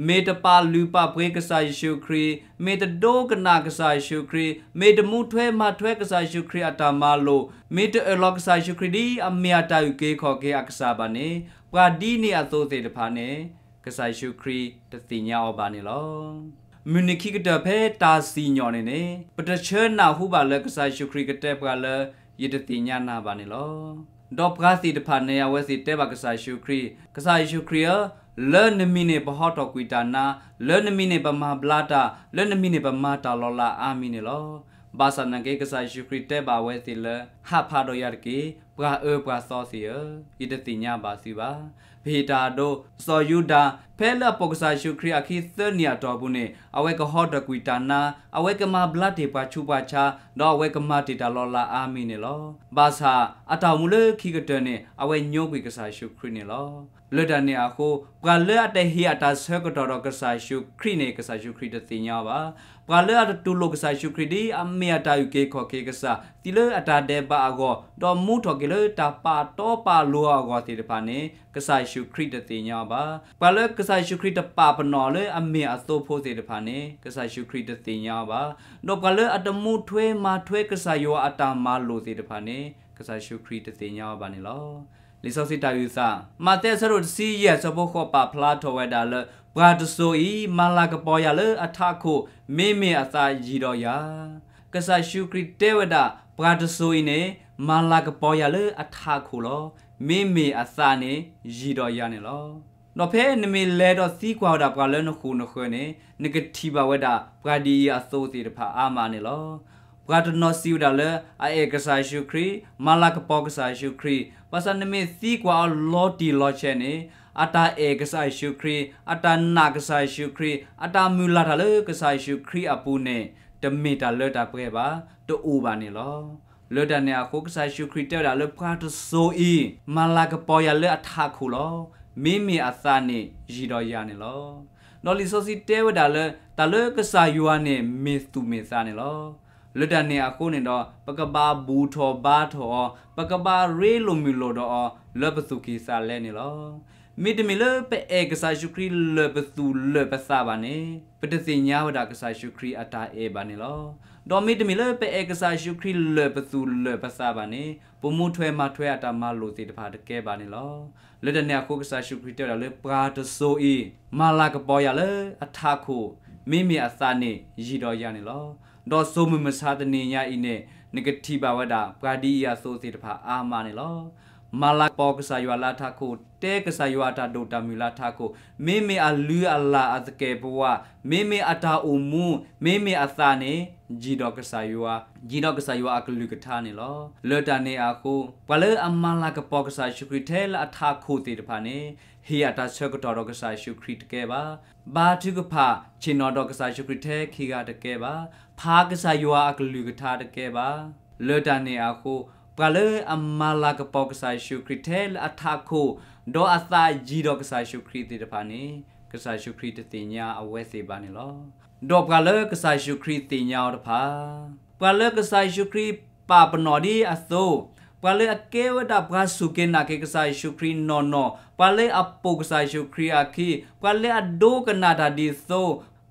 မ့ၢ်တပာ်လုၢ်ပာ်ပှ့ၤကစၢ်ယ့ၣ်ၡူးခရံာ်, မ့ၢ်တဒိကနၣ်ကစၢ်ယ့ၣ်ၡူးခရံာ်, မ့ၢ်တမူထွဲမၤထွဲကစၢ်ယ့ၣ်ၡူးခရံာ်အတၢ်မၤလိာ်, မ့ၢ်တအၢၣ်လီၤကစၢ်ယ့ၣ်ၡူးခရံာ်ဒ်အမ့ၢ်အတၢ်အုၣ်က့ၤခီၣ်က့ၤအကစၢ်ဘၣ်န့ၣ်, ပှၤဒ်န့ၣ်အသိးသ့ၣ်တဖၣ်န့ၣ်, ကစၢ်ယ့ၣ်ၡူးခရံာ်တသ့ၣ်ညါအီၤဘၣ်န့ၣ်လီၤ. မုၢ်နံၤခံကတၢၢ်ဖဲတၢ်စံၣ်ညီၣ်န့ၣ်န့ၣ်, ပတဆၢနၢ်ဟူဘၣ်လၢကစၢ်ယ့ၣ်ၡူးခရံာ်ကတဲပှၤလၢ ယတသ့ၣ်ညါနၤဘၣ်န့ၣ်လီၤ. ဒီးပှၤသ့ၣ်တဖၣ်န့ၣ် အဝဲသ့ၣ်တဲဘၣ်ကစၢ်ယ့ၣ်ၡူးခရံာ်, ကစၢ်ယ့ၣ်ၡူးခရံာ်ဧၢ, လၢနမံၤန့ၣ်ပဟီထီၣ်ကွံာ်တၢ်နါ, လၢနမံၤန့ၣ်ပမၤဘျါတၢ်, လၢနမံၤန့ၣ်ပမၤတၢ်လီၤလးအါမံၤန့ၣ်လီၤ. ဘၣ်ဆၣ်သနာ်က့ ကစၢ်ယ့ၣ်ၡူးခရံာ်တဲဘၣ်အဝဲသ့ၣ်လၢ ဟးဖးဒီးယၤတက့ၢ်. ပှၤအၢပှၤသီသ့ၣ်ဧၢ, ယတသ့ၣ်ညါဘၣ်သုဘၣ်. ပဟ့ၣ်တၢ်အဒိ, စီၤယူဒၤ ဖဲလၢအပိာ်ကစၢ်ယ့ၣ်ၡူးခရံာ်အခံသၢနံၣ်အတီၢ်ပူၤန့ၣ် အဝဲကဟီထီၣ်ကွံာ်တၢ်နါ, အဝဲကမၤဘျါတ့ၢ်ပှၤဆူးပှၤဆါ, ဒီးအဝဲကမၤတ့ၢ်တၢ်လီၤလးအါမံၤန့ၣ်လီၤ. ဘၣ်ဆၣ်အတၢ်အိၣ်မူလၢခံကတၢၢ်န့ၣ် အဝဲညိကွံာ်ကစၢ်ယ့ၣ်ၡူးခရံာ်န့ၣ်လီၤ. လၢတၢ်န့ၣ်အဃိ ပှၤလၢအတဟ့ၣ်အတၢ်ဆၢကတီၢ်ဒီးကစၢ်ယ့ၣ်ၡူးခရံာ်န့ၣ် ကစၢ်ယ့ၣ်ၡူးခရံာ်တသ့ၣ်ညါအီၤဘၣ်. ပှၤလၢအတတူၢ်လိာ်ကစၢ်ယ့ၣ်ၡူးခရံာ်ဒ်အမ့ၢ်အတၢ်အုၣ်က့ၤခီၣ်က့ၤကစၢ် သံလၢအတၢ်ဒဲးဘးအဂီၢ် ဒီးမူထီၣ်က့ၤလၢတၢ်ပာ်တီပာ်လိၤအဂီၢ်သ့ၣ်တဖၣ်န့ၣ် ကစၢ်ယ့ၣ်ၡူးခရံာ်တသ့ၣ်ညါအီၤဘၣ်. ပှၤလၢကစၢ်ယ့ၣ်ၡူးခရံာ်တပာ်ပနီၣ်လၢအမ့ၢ်အသိဖိသ့ၣ်တဖၣ်န့ၣ် ကစၢ်ယ့ၣ်ၡူးခရံာ်တသ့ၣ်ညါအီၤဘၣ်. ဒီးပှၤလၢအတမူထွဲမၤထွဲကစၢ်ယွၤအတၢ်မၤလိာ်သ့ၣ်တဖၣ်န့ၣ် ကစၢ်ယ့ၣ်ၡူးခရံာ်တသ့ၣ်ညါအီၤဘၣ်န့ၣ်လီၤ. လံာ်စီဆှံတၢ်အုၣ်သး, မးသဲအဆၢဒိၣ်တဆံယဲၢ်အဆၢဖိဃိးပာ်ဖျါထီၣ်ဝဲဒၣ်လၢ ပှၤတစိၤအံၤ မၤလၤကပီၤယၤလၢအထးခိၣ်, မ့မ့ၢ်အသးယံၤဒီးယၤ. ကစၢ်ယ့ၣ်ၡူးခရံာ်တဲဝဲဒၣ် ပှၤတစိၤအံၤန့ၣ် မၤလၤကပီၤယၤလၢအထးခိၣ်လီၤ. မ့မ့ၢ်အသးန့ၣ် ယံၤဒီးယၤန့ၣ်လီၤ. ဒီးဖဲနမ့ၢ်လဲၤဒီးသံကွၢ်ဝဲဒၣ်ပှၤလၢနဃိာ်နဃၢၤန့ၣ် နကထံၣ်ဘၣ်ဝဲဒၣ် ပှၤဒ်အံၤအသိသ့ၣ်တဖၣ်အါမးန့ၣ်လီၤ. ပှၤတနီၤစံးဝဲဒၣ်လၢ အအဲၣ်ကစၢ်ယ့ၣ်ၡူးခရံာ်, မၤလၤကပီၤကစၢ်ယ့ၣ်ၡူးခရံာ်, ဘၣ်ဆၣ်နမ့ၢ်သံကွၢ်အီၤလီၤတံၢ်လီၤဆဲးန့ၣ် အတၢ်အဲၣ်ကစၢ်ယ့ၣ်ၡူးခရံာ်, အတၢ်နာ်ကစၢ်ယ့ၣ်ၡူးခရံာ်, အတၢ်မုၢ်လၢ်တၢ်လၢကစၢ်ယ့ၣ်ၡူးခရံာ်အပူၤန့ၣ် တမ့ၢ်တၢ်လၢတၢ်ပှဲၤဘၣ်, တအိၣ်ဘၣ်န့ၣ်လီၤ. လၢတၢ်န့ၣ်အဃိ ကစၢ်ယ့ၣ်ၡူးခရံာ်တဲဝဲဒၣ်လၢ ပှၤတစိၤအံၤ မၤလၤကပီၤယၤလၢအထးခိၣ်လီၤ. မ့မ့ၢ်အသးန့ၣ် ယံၤဒီးယၤန့ၣ်လီၤ. ဒီးလံာ်စီဆှံတဲဝဲဒၣ်လၢ တၢ်လၢကစၢ်ယွၤန့ၣ် မ့ၢ်သူၣ်မ့ၢ်သးန့ၣ်လီၤ. လၢတၢ်န့ၣ်အဃိန့ၣ်ဒီး ပကဘၣ်ဘူၣ်ထီၣ်ဘါထီၣ်အီၤ, ပကဘၣ်ရ့လိာ်မုာ်လိာ်ဒီးအီၤ လၢပသူၣ်ကံၢ်သးလဲန့ၣ်လီၤ. မ့တမ့ၢ်လၢပအဲၣ်ကစၢ်ယ့ၣ်ၡူးခရံာ်လၢာ်ပသူၣ်လၢာ်ပသးဘၣ်န့ၣ် ပတသ့ၣ်ညါဝဲဒၣ်ကစၢ်ယ့ၣ်ၡူးခရံာ်အတၢ်အဲၣ်ဘၣ်န့ၣ်လီၤ. ဒီးမ့တမ့ၢ်လၢပအဲၣ်ကစၢ်ယ့ၣ်ၡူးခရံာ်လၢာ်ပသူၣ်လၢာ်ပသးဘၣ်န့ၣ် ပမူထွဲမၤထွဲအတၢ်မၤလိာ်သ့ၣ်တဖၣ်တကဲဘၣ်န့ၣ်လီၤ. လၢတၢ်န့ၣ်အဃိ ကစၢ်ယ့ၣ်ၡူးခရံာ်တဲဝဲဒၣ်လၢ ပှၤတစိၤအံၤ မၤလၤကပီၤယၤလၢအထးခိၣ်, မ့မ့ၢ်အသးန့ၣ် ယံၤဒီးယၤန့ၣ်လီၤ. ဒီးစိၤမုၢ်မဆါတနံၤညါအံၤန့ၣ် နကထံၣ်ဘၣ်ဝဲဒၣ် ပှၤဒ်အံၤအသိသ့ၣ်တဖၣ်အါမးန့ၣ်လီၤ. မၤလၤကပီၤကစၢ်ယွၤလၢအထးခိၣ်, တဲကစၢ်ယွၤအတၢ်ဒိၣ်တၢ်မုၢ်လၢအထးခိၣ်, မ့မ့ၢ်အလုၢ်အလၢ်အသကဲာ်ပဝး, မ့မ့ၢ်အတၢ်အိၣ်မူ, မ့မ့ၢ်အသးန့ၣ် ယံၤဒီးကစၢ်ယွၤ, ယံၤဒီးကစၢ်ယွၤအကလုၢ်ကထါန့ၣ်လီၤ. လၢတၢ်န့ၣ်အဃိ ပှၤလၢအမၤလၤကပီၤကစၢ်ယ့ၣ်ၡူးခရံာ်ထဲလၢအထးခိၣ်သ့ၣ်တဖၣ်န့ၣ် ဟ့ၣ်အတၢ်ဆၢကတီၢ်ဒီးကစၢ်ယ့ၣ်ၡူးခရံာ်တကဲဘၣ်. ဘါထုကဖၣ်ဆ့ၣ်နီၤဒီးကစၢ်ယ့ၣ်ၡူးခရံာ်ထဲခံဂၤတကဲဘၣ်. ဖးကစၢ်ယွၤအကလုၢ်ကထါတကဲဘၣ်. လၢတၢ်န့ၣ်အဃိ ပှၤလၢအမၤလၤကပီၤကစၢ်ယ့ၣ်ၡူးခရံာ်ထဲလၢအထးခိၣ်, ဒီးအသးယံၤဒီးကစၢ်ယ့ၣ်ၡူးခရံာ်သ့ၣ်တဖၣ်န့ၣ် ကစၢ်ယ့ၣ်ၡူးခရံာ်တသ့ၣ်ညါအဝဲသ့ၣ်ဘၣ်န့ၣ်လီၤ. ဒီးပှၤလၢကစၢ်ယ့ၣ်ၡူးခရံာ်သ့ၣ်ညါအီၤတဖၣ်, ပှၤလၢကစၢ်ယ့ၣ်ၡူးခရံာ်ပာ်ပနီၣ်ဒ်အသိ, ပှၤလၢအကဲဝဲဒၣ်ပှၤစူၢ်က့ၤနာ်က့ၤကစၢ်ယ့ၣ်ၡူးခရံာ်နီၢ်နီၢ်, ပှၤလၢအပိာ်ကစၢ်ယ့ၣ်ၡူးခရံာ်အခံ, ပှၤလၢအဒိကနၣ်တၢ်ဒ်သိ,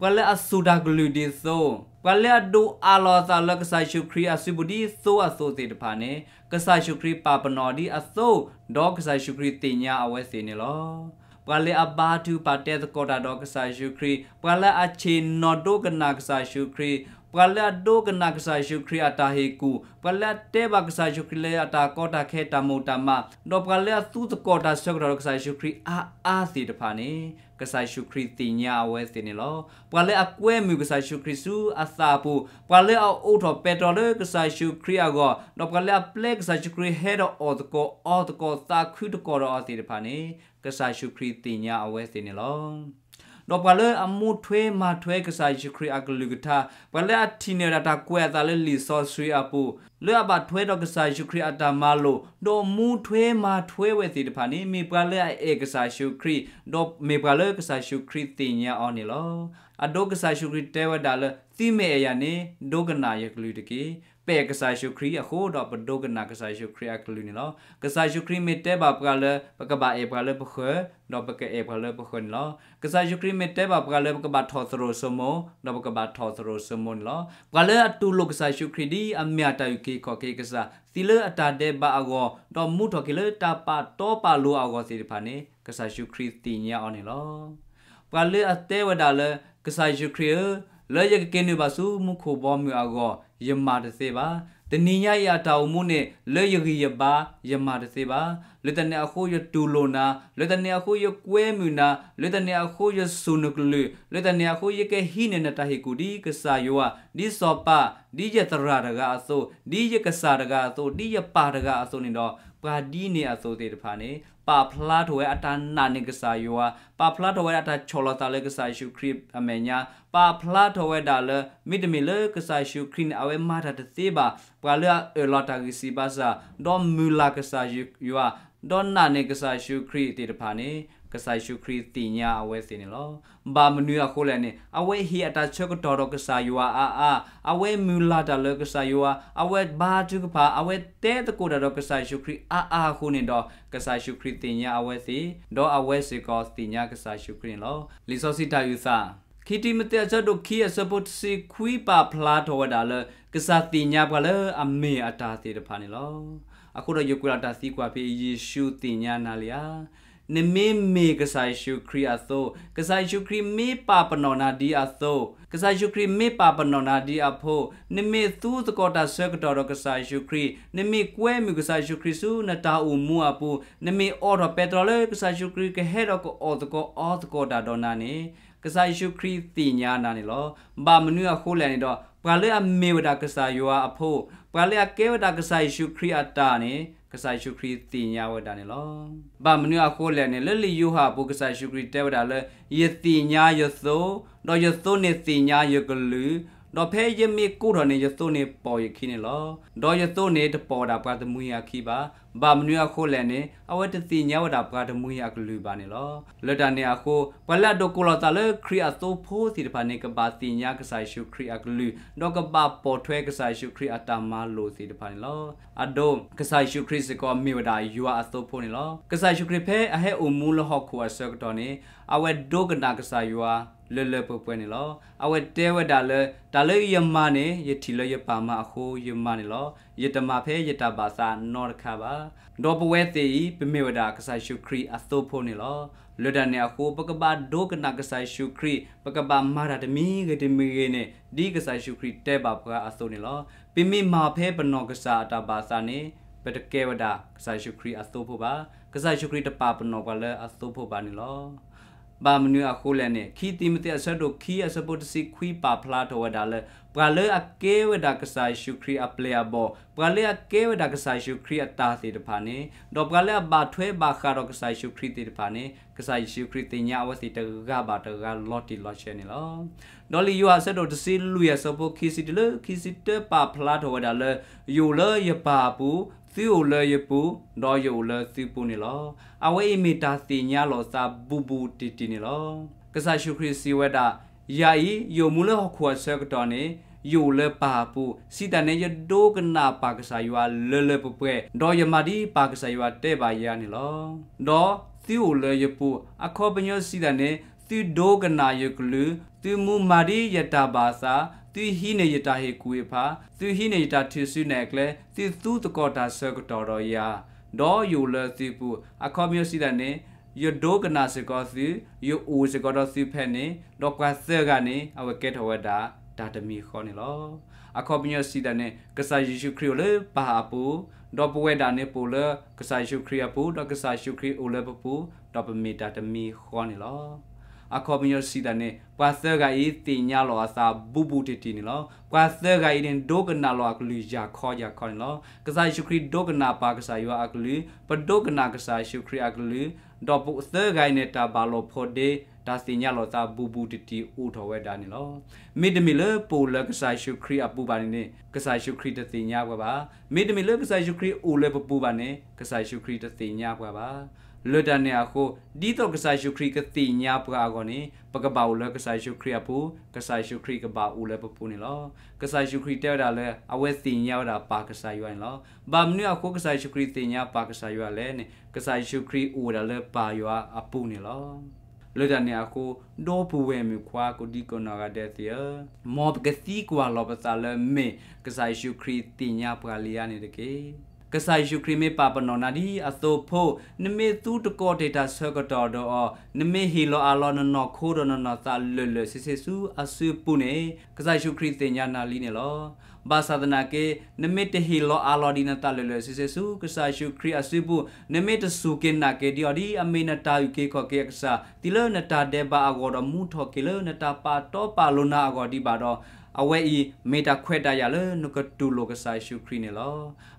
ပှၤလၢအစူၢ်တၢ်ကလုၢ်ဒ်သိ, ပှၤလၢအဒိးအးလီၤအသးလၢကစၢ်ယ့ၣ်ၡူးခရံာ်အစုပူၤဒ်သိအသိးသ့ၣ်တဖၣ်န့ၣ် ကစၢ်ယ့ၣ်ၡူးခရံာ်ပာ်ပနီၣ်ဒ်အသိ, ဒီးကစၢ်ယ့ၣ်ၡူးခရံာ်သ့ၣ်ညါအဝဲသ့ၣ်န့ၣ်လီၤ. ပှၤလၢအဘါထုကဖၣ်တဲသကိးတၢ်ဒီးကစၢ်ယ့ၣ်ၡူးခရံာ်, ပှၤလၢအဆ့ၣ်နီၤဒိကနၣ်ကစၢ်ယ့ၣ်ၡူးခရံာ်, ပှၤလၢအဒိကနၣ်ကစၢ်ယ့ၣ်ၡူးခရံာ်အတၢ်ဟ့ၣ်ကူၣ်, ပှၤလၢအတဲဘၣ်ကစၢ်ယ့ၣ်ၡူးခရံာ်လၢအတၢ်ကီတၢ်ခဲတၢ်မိၢ်တၢ်မး, ဒီးပှၤလၢအသူသကိးတၢ်ဆၢကတီၢ်ဒီးကစၢ်ယ့ၣ်ၡူးခရံာ်အါအါသ့ၣ်တဖၣ်န့ၣ် ကစၢ်ယ့ၣ်ၡူးခရံာ်သ့ၣ်ညါအဝဲသ့ၣ်န့ၣ်လီၤ. ပှၤလၢအကွဲမုာ်ကစၢ်ယ့ၣ်ၡူးခရံာ်ဆူအသးအပူၤ, ပှၤလၢအအိးထီၣ်ပဲတြီလၢကစၢ်ယ့ၣ်ၡူးခရံာ်အဂီၢ်, ဒီးပှၤလၢအပျဲကစၢ်ယ့ၣ်ၡူးခရံာ်ဟဲဒီးအီၣ်သကိးအီသကိးသးခုသကိးဒီးအီၤသ့ၣ်တဖၣ်န့ၣ် ကစၢ်ယ့ၣ်ၡူးခရံာ်သ့ၣ်ညါအဝဲသ့ၣ်န့ၣ်လီၤ. ဒီးပှၤလၢအမူထွဲမၤထွဲကစၢ်ယ့ၣ်ၡူးခရံာ်အကလုၢ်ကထါ, ပှၤလၢအထံၣ်န့ၢ်ဝဲဒၣ်တၢ်ကွဲးအသးလၢလံာ်စီဆှံအပူၤ, လၢအဘၣ်ထွဲဒီးကစၢ်ယ့ၣ်ၡူးခရံာ်အတၢ်မၤလိာ်, ဒီးမူထွဲမၤထွဲဝဲသ့ၣ်တဖၣ်န့ၣ် မ့ၢ်ပှၤလၢအအဲၣ်ကစၢ်ယ့ၣ်ၡူးခရံာ်, ဒီးမ့ၢ်ပှၤလၢကစၢ်ယ့ၣ်ၡူးခရံာ်သ့ၣ်ညါအီၤန့ၣ်လီၤ. အဒိကစၢ်ယ့ၣ်ၡူးခရံာ်တဲဝဲဒၣ်လၢ သုမ့ၢ်အဲၣ်ယၤန့ၣ် ဒိကနၣ်ယကလုၢ်တက့ၢ်. ပအဲၣ်ကစၢ်ယ့ၣ်ၡူးခရံာ်အဃိဒီး ပဒိကနၣ်ကစၢ်ယ့ၣ်ၡူးခရံာ်အကလုၢ်န့ၣ်လီၤ. ကစၢ်ယ့ၣ်ၡူးခရံာ်မ့ၢ်တဲဘၣ်ပှၤလၢ ပကဘၣ်အဲၣ်ပှၤလၢပဃၢၤ, ဒီးပကအဲၣ်ပှၤလၢပဃၢၤန့ၣ်လီၤ. ကစၢ်ယ့ၣ်ၡူးခရံာ်မ့ၢ်တဲဘၣ်ပှၤလၢ ပကဘၣ်ထီၣ်သရိာ်စိမိၤ, ဒီးပကဘၣ်ထီၣ်သရိာ်စိမိၤန့ၣ်လီၤ. ပှၤလၢအတူၢ်လိာ်ကစၢ်ယ့ၣ်ၡူးခရံာ်ဒ်အမ့ၢ်အတၢ်အုၣ်က့ၤခီၣ်က့ၤကစၢ်, သံလၢအတၢ်ဒဲးဘးအဂီၢ်, ဒီးမူထီၣ်က့ၤလၢတၢ်ပာ်တီပာ်လိၤအဂီၢ်သ့ၣ်တဖၣ်န့ၣ် ကစၢ်ယ့ၣ်ၡူးခရံာ်သ့ၣ်ညါအီၤန့ၣ်လီၤ. ပှၤလၢအတဲဝဲဒၣ်လၢ ကစၢ်ယ့ၣ်ၡူးခရံာ်ဧၢ, လၢယကက့ၤနုာ်ဘၣ်ဆူမူခိၣ်ဘီမုၢ်အဂီၢ် ယမၤတသ့ဘၣ်. တနံၤညါအံၤအတၢ်အိၣ်မူန့ၣ် လၢယဂံၢ်ယဘါ ယမၤတသ့ဘၣ်. လၢတၢ်န့ၣ်အဃိယတူၢ်လိာ်နၤ, လၢတၢ်န့ၣ်အဃိယကွဲမုာ်နၤ, လၢတၢ်န့ၣ်အဃိယစူၢ်နကလုၢ်, လၢတၢ်န့ၣ်အဃိယကဟံးန့ၢ်နတၢ်ဟ့ၣ်ကူၣ်ဒ်ကစၢ်ယွၤ, ဒ်စီၤပၤ, ဒ်ယသရၣ်တဂၤအသိး, ဒ်ယကစၢ်တဂၤအသိး, ဒ်ယပၢ်တဂၤအသိးန့ၣ်ဒီး, ပှၤဒ်န့ၣ်အသိးသ့ၣ်တဖၣ်န့ၣ် ပာ်ဖျါထီၣ်ဝဲအတၢ်နာ်န့ၢ်ကစၢ်ယွၤ, ပာ်ဖျါထီၣ်ဝဲဒၣ်တၢ်ဆီၣ်လီၤသးလၢကစၢ်ယ့ၣ်ၡူးခရံာ်အမဲာ်ညါ, ပာ်ဖျါထီၣ်ဝဲဒၣ်လၢ မ့တမ့ၢ်လၢကစၢ်ယ့ၣ်ၡူးခရံာ်န့ၣ် အဝဲမၤတၢ်တသ့ဘၣ်, ပှၤလၢအအၢၣ်လီၤတၢ်ဂံၢ်စၢ်ဘါစၢ်, ဒီးမုၢ်လၢ်ကစၢ်ယွၤ, ဒီးနာ်န့ၢ်ကစၢ်ယ့ၣ်ၡူးခရံာ်သ့ၣ်တဖၣ်န့ၣ် ကစၢ်ယ့ၣ်ၡူးခရံာ်သ့ၣ်ညါအဝဲသ့ၣ်န့ၣ်လီၤ. ဘၣ်မနုၤအဃိလဲၣ်န့ၣ် အဝဲဟ့ၣ်အတၢ်ဆၢကတီၢ်ဒီးကစၢ်ယွၤအါအါ, အဝဲမုၢ်လၢ်တၢ်လၢကစၢ်ယွၤ, အဝဲဘါထုကဖၣ်, အဝဲတဲသကိးတၢ်ဒီးကစၢ်ယ့ၣ်ၡူးခရံာ်အါအါအဃိန့ၣ်ဒီး ကစၢ်ယ့ၣ်ၡူးခရံာ်သ့ၣ်ညါအဝဲသ့ၣ်, ဒီးအဝဲစ့ၢ်ကီးသ့ၣ်ညါကစၢ်ယ့ၣ်ၡူးခရံာ်န့ၣ်လီၤ. လံာ်စီဆှံတၢ်အုၣ်သး ခံတံၤမသ့းအဆၢဒိၣ်ခံအဆၢဖိတဆံခွံ ပာ်ဖျါထီၣ်ဝဲဒၣ်လၢ ကစၢ်သ့ၣ်ညါပှၤလၢအမ့ၢ်အတၢ်သ့ၣ်တဖၣ်န့ၣ်လီၤ. အဃိဒီးယကွဲးလီၤတၢ်သံကွၢ်ဖဲအံၤ ယ့ၣ်ၡူးသ့ၣ်ညါနၤလံဧါ. နမ့မ့ၢ်ကစၢ်ယ့ၣ်ၡူးခရံာ်အသိး, ကစၢ်ယ့ၣ်ၡူးခရံာ်မ့ၢ်ပာ်ပနီၣ်နၤဒ်အသိး, ကစၢ်ယ့ၣ်ၡူးခရံာ်မ့ၢ်ပာ်ပနီၣ်နၤဒ်အဖိ, နမ့ၢ်သူသကိးတၢ်ဆၢကတီၢ်ဒီးကစၢ်ယ့ၣ်ၡူးခရံာ်, နမ့ၢ်ကွဲမုာ်ကစၢ်ယ့ၣ်ၡူးခရံာ်ဆူနတၢ်အိၣ်မူအပူၤ, နမ့ၢ်အိးထီၣ်ပဲတြီလၢကစၢ်ယ့ၣ်ၡူးခရံာ်ကဟဲဒီးကအီၣ်သကိးအီသကိးတၢ်ဒီးနၤန့ၣ် ကစၢ်ယ့ၣ်ၡူးခရံာ်သ့ၣ်ညါနၤန့ၣ်လီၤ. ဘၣ်မနုၤအဃိလဲၣ်န့ၣ်ဒီး ပှၤလၢအမ့ၢ်ဝဲဒၣ်ကစၢ်ယွၤအဖိ, ပှၤလၢအကဲဝဲဒၣ်ကစၢ်ယ့ၣ်ၡူးခရံာ်အတၢ်န့ၣ် ကစၢ်ယ့ၣ်ၡူးခရံာ်သ့ၣ်ညါဝဲဒၣ်န့ၣ်လီၤ. ဘၣ်မနုၤအဃိလဲၣ်န့ၣ် လၢလံာ်ယိၤဟၣ်အပူၤ ကစၢ်ယ့ၣ်ၡူးခရံာ်တဲဝဲဒၣ်လၢ ယသ့ၣ်ညါယသိ, ဒီးယသိန့ၣ်သ့ၣ်ညါယကလုၢ်, ဒီးဖဲယမ့ၢ်ကိးထီၣ်န့ၣ် ယသိန့ၣ်ပိာ်ယခံန့ၣ်လီၤ. ဒီးယသိန့ၣ်တပိာ်ဒၣ်ပှၤတမှံၤအခံဘၣ်. ဘၣ်မနုၤအဃိလဲၣ်န့ၣ် အဝဲတသ့ၣ်ညါဝဲဒၣ်ပှၤတမှံၤအကလုၢ်ဘၣ်န့ၣ်လီၤ. လၢတၢ်န့ၣ်အဃိ ပှၤလၢအဒိးကိးလီၤသးလၢခရံာ်အသိဖိသ့ၣ်တဖၣ်န့ၣ် ကဘၣ်သ့ၣ်ညါကစၢ်ယ့ၣ်ၡူးခရံာ်အကလုၢ်, ဒီးကဘၣ်ပိာ်ထွဲကစၢ်ယ့ၣ်ၡူးခရံာ်အတၢ်မၤလိာ်သ့ၣ်တဖၣ်န့ၣ်လီၤ. အဒိ ကစၢ်ယ့ၣ်ၡူးခရံာ်စ့ၢ်ကီးမ့ၢ်ဝဲဒၣ်ယွၤအသိဖိန့ၣ်လီၤ. ကစၢ်ယ့ၣ်ၡူးခရံာ်ဖဲအဟဲအိၣ်မူလၢဟီၣ်ခိၣ်အဆၢကတီၢ်န့ၣ် အဝဲဒိကနၣ်ကစၢ်ယွၤလၢလၢပှဲၤပှဲၤန့ၣ်လီၤ. အဝဲတဲဝဲဒၣ်လၢ တၢ်လၢယမၤန့ၣ် ယထံၣ်လၢယပၢ်မၤအဃိယမၤန့ၣ်လီၤ. ယတမၤဖဲယတၢ်ဘၣ်သးနီတခါဘၣ်. ဒီးပဝဲသ့ၣ်အံၤ ပမ့ၢ်ဝဲဒၣ်ကစၢ်ယ့ၣ်ၡူးခရံာ်အသိဖိန့ၣ်လီၤ. လၢတၢ်န့ၣ်အဃိ ပကဘၣ်ဒိကနၣ်ကစၢ်ယ့ၣ်ၡူးခရံာ်, ပကဘၣ်မၤတၢ်တမံၤဂ့ၤတမံၤဂ့ၤန့ၣ် ဒ်ကစၢ်ယ့ၣ်ၡူးခရံာ်တဲဘၣ်ပှၤအသိးန့ၣ်လီၤ. ပမ့ၢ်မၤဖဲပနီၢ်ကစၢ်အတၢ်ဘၣ်သးန့ၣ် ပတကဲဝဲဒၣ်ကစၢ်ယ့ၣ်ၡူးခရံာ်အသိဖိဘၣ်. ကစၢ်ယ့ၣ်ၡူးခရံာ်တပာ်ပနီၣ်ပှၤလၢအသိဖိဘၣ်န့ၣ်လီၤ. ဘၣ်မနုၤအဃိလဲၣ်န့ၣ် ခံတံၤမသ့းအဆၢဒိၣ်ခံအဆၢဖိတဆံခွံပာ်ဖျါထီၣ်ဝဲဒၣ်လၢ ပှၤလၢအကဲဝဲဒၣ်ကစၢ်ယ့ၣ်ၡူးခရံာ်အပျဲၢ်အဘီၣ်, ပှၤလၢအကဲဝဲဒၣ်ကစၢ်ယ့ၣ်ၡူးခရံာ်အတၢ်သ့ၣ်တဖၣ်န့ၣ်, ဒီးပှၤလၢအဘၣ်ထွဲဘၣ်ဃးဒီးကစၢ်ယ့ၣ်ၡူးခရံာ်သ့ၣ်တဖၣ်န့ၣ် ကစၢ်ယ့ၣ်ၡူးခရံာ်သ့ၣ်ညါအဝဲသ့ၣ်တဂၤဘၣ်တဂၤလီၤတံၢ်လီၤဆဲးန့ၣ်လီၤ. ဒီးလံာ်ယိၤဟၣ်အဆၢဒိၣ်တဆံလွံၢ်အဆၢဖိခံဆံတုၤလၢခံဆံတၢပာ်ဖျါထီၣ်ဝဲဒၣ်လၢ ယအိၣ်လၢယပၢ်အပူၤ, သုအိၣ်လၢယပူၤ, ဒီးယအိၣ်လၢသုပူၤန့ၣ်လီၤ. အဝဲအံၤမ့ၢ်တၢ်သ့ၣ်ညါလိာ်သးဘူးဘူးတံၢ်တံၢ်န့ၣ်လီၤ. ကစၢ်ယ့ၣ်ၡူးခရံာ်စံးဝဲဒၣ်, ယၤအံၤ ယအိၣ်မူလၢဟီၣ်ခိၣ်အဆၢကတီၢ်န့ၣ် ယအိၣ်လၢပၢ်အပူၤ, စံးတၢ်န့ၣ် ယဒိကနၣ်ပၢ်ကစၢ်ယွၤလၢလၢပှဲၤပှဲၤ, ဒီးယမၤဒ်ပၢ်ကစၢ်ယွၤတဲဘၣ်ယၤန့ၣ်လီၤ. ဒီးသုအိၣ်လၢယပူၤ, အခီပညီစံးတၢ်န့ၣ် သုဒိကနၣ်ယကလုၢ်, သုမူမၤဒ်ယတၢ်ဘၣ်သး, သုဟံးန့ၢ်ယတၢ်ဟ့ၣ်ကူၣ်ဟ့ၣ်ဖး, သုဟံးန့ၢ်ယတၢ်ထုးစုနဲၣ်အကျဲ, သုသူသကိးတၢ်ဆၢကတီၢ်ဒီးယၤ, ဒီးယအိၣ်လၢသုပူၤ, အခီပညီစံးတၢ်န့ၣ် ယဒိကနၣ်စ့ၢ်ကီးသု, ယအိၣ်စ့ၢ်ကီးဒီးသုဖဲန့ၣ်, ဒီးပှၤသၢဂၤန့ၣ် အဝဲကဲထီၣ်ဝဲဒၣ်တၢ်တမံၤဃီန့ၣ်လီၤ. အခီပညီစံးတၢ်န့ၣ် ကစၢ်ယ့ၣ်ၡူးခရံာ်အိၣ်လၢပၢ်အပူၤ, ဒီးပဝဲဒၣ်န့ၣ် ပအိၣ်လၢကစၢ်ယ့ၣ်ၡူးခရံာ်အပူၤ, ဒီးကစၢ်ယ့ၣ်ၡူးခရံာ်အိၣ်လၢပပူၤ, ဒီးပမ့ၢ်တၢ်တမံၤဃီန့ၣ်လီၤ. အခီပညီစံးတၢ်န့ၣ် ပှၤသၢဂၤအံၤသ့ၣ်ညါလိာ်အသးဘူးဘူးတံၢ်တံၢ်န့ၣ်လီၤ. ပှၤသၢဂၤအံၤန့ၣ် ဒိကနၣ်လိာ်အကလုၢ်ယၤခီယၤခီန့ၣ်လီၤ. ကစၢ်ယ့ၣ်ၡူးခရံာ်ဒိကနၣ်ပၢ်ကစၢ်ယွၤအကလုၢ်, ပဒိကနၣ်ကစၢ်ယ့ၣ်ၡူးခရံာ်အကလုၢ်, ဒီးပသၢဂၤအံၤန့ၣ် တၢ်ဘၣ်လိာ်ဖိးဒ့, တၢ်သ့ၣ်ညါလိာ်သးဘူးဘူးတံၢ်တံၢ်အိၣ်ထီၣ်ဝဲဒၣ်န့ၣ်လီၤ. မ့တမ့ၢ်လၢပအိၣ်လၢကစၢ်ယ့ၣ်ၡူးခရံာ်အပူၤဘၣ်န့ၣ်န့ၣ် ကစၢ်ယ့ၣ်ၡူးခရံာ်တသ့ၣ်ညါပှၤဘၣ်. မ့တမ့ၢ်လၢကစၢ်ယ့ၣ်ၡူးခရံာ်အိၣ်လၢပပူၤဘၣ်န့ၣ် ကစၢ်ယ့ၣ်ၡူးခရံာ်တသ့ၣ်ညါပှၤဘၣ်. လၢတၢ်န့ၣ်အဃိ ဒ်သိးကစၢ်ယ့ၣ်ၡူးခရံာ်ကသ့ၣ်ညါပှၤအဂီၢ်န့ၣ် ပကဘၣ်အိၣ်လၢကစၢ်ယ့ၣ်ၡူးခရံာ်အပူၤ, ကစၢ်ယ့ၣ်ၡူးခရံာ်ကဘၣ်အိၣ်လၢပပူၤန့ၣ်လီၤ. ကစၢ်ယ့ၣ်ၡူးခရံာ်တဲဝဲဒၣ်လၢ အဝဲသ့ၣ်ညါဝဲဒၣ်ပၢ်ကစၢ်ယွၤန့ၣ်လီၤ. ဘၣ်မနုၤအဃိကစၢ်ယ့ၣ်ၡူးခရံာ်သ့ၣ်ညါပၢ်ကစၢ်ယွၤလဲၣ်န့ၣ် ကစၢ်ယ့ၣ်ၡူးခရံာ်အိၣ်ဝဲဒၣ်လၢပၢ်ယွၤအပူၤန့ၣ်လီၤ. လၢတၢ်န့ၣ်အဃိ ဒီပုၢ်ဝဲၢ်မုၣ်ခွါကိးဒံကိးနီၢ်ဂၤဒဲးသ့ၣ်ဧၢ, မ်ပကသံကွၢ်လီၤပသးလၢမ့ၢ်ကစၢ်ယ့ၣ်ၡူးခရံာ်သ့ၣ်ညါပှၤလံဧါန့ၣ်တက့ၢ်. ကစၢ်ယ့ၣ်ၡူးခရံာ်မ့ၢ်ပာ်ပနီၣ်နၤဒ်အသိဖိ, နမ့ၢ်သူတကိးတ့ၢ်တၢ်ဆၢကတီၢ်ဒီးအီၤ, နမ့ၢ်ဟ့ၣ်လီၤအးလီၤနနီၢ်ခိဒီးနနီၢ်သးလၢာ်လၢာ်ဆ့ဆ့ဆူအစုပူၤန့ၣ် ကစၢ်ယ့ၣ်ၡူးခရံာ်သ့ၣ်ညါနၤလံန့ၣ်လီၤ. ဘၣ်ဆၣ်သနာ်က့ နမ့ၢ်တဟ့ၣ်လီၤအးလီၤဒံးနသးလၢာ်လၢာ်ဆ့ဆ့ဆူကစၢ်ယ့ၣ်ၡူးခရံာ်အစုပူၤ, နမ့ၢ်တစူၢ်က့ၤနာ်က့ၤဒံးအီၤဒ်အမ့ၢ်နတၢ်အုၣ်က့ၤခီၣ်က့ၤအကစၢ်, တုၤလၢနတၢ်ဒဲးဘးအဂီၢ်ဒီးမူထီၣ်က့ၤလၢနတၢ်ပာ်တီပာ်လိၤနၤအဂီၢ်ဒံးဘၣ်ဒီး, အဝဲအံၤမ့ၢ်တၢ်ခွဲးတၢ်ယာ်လၢနကတူၢ်လိာ်ကစၢ်ယ့ၣ်ၡူးခရံာ်န့ၣ်လီၤ.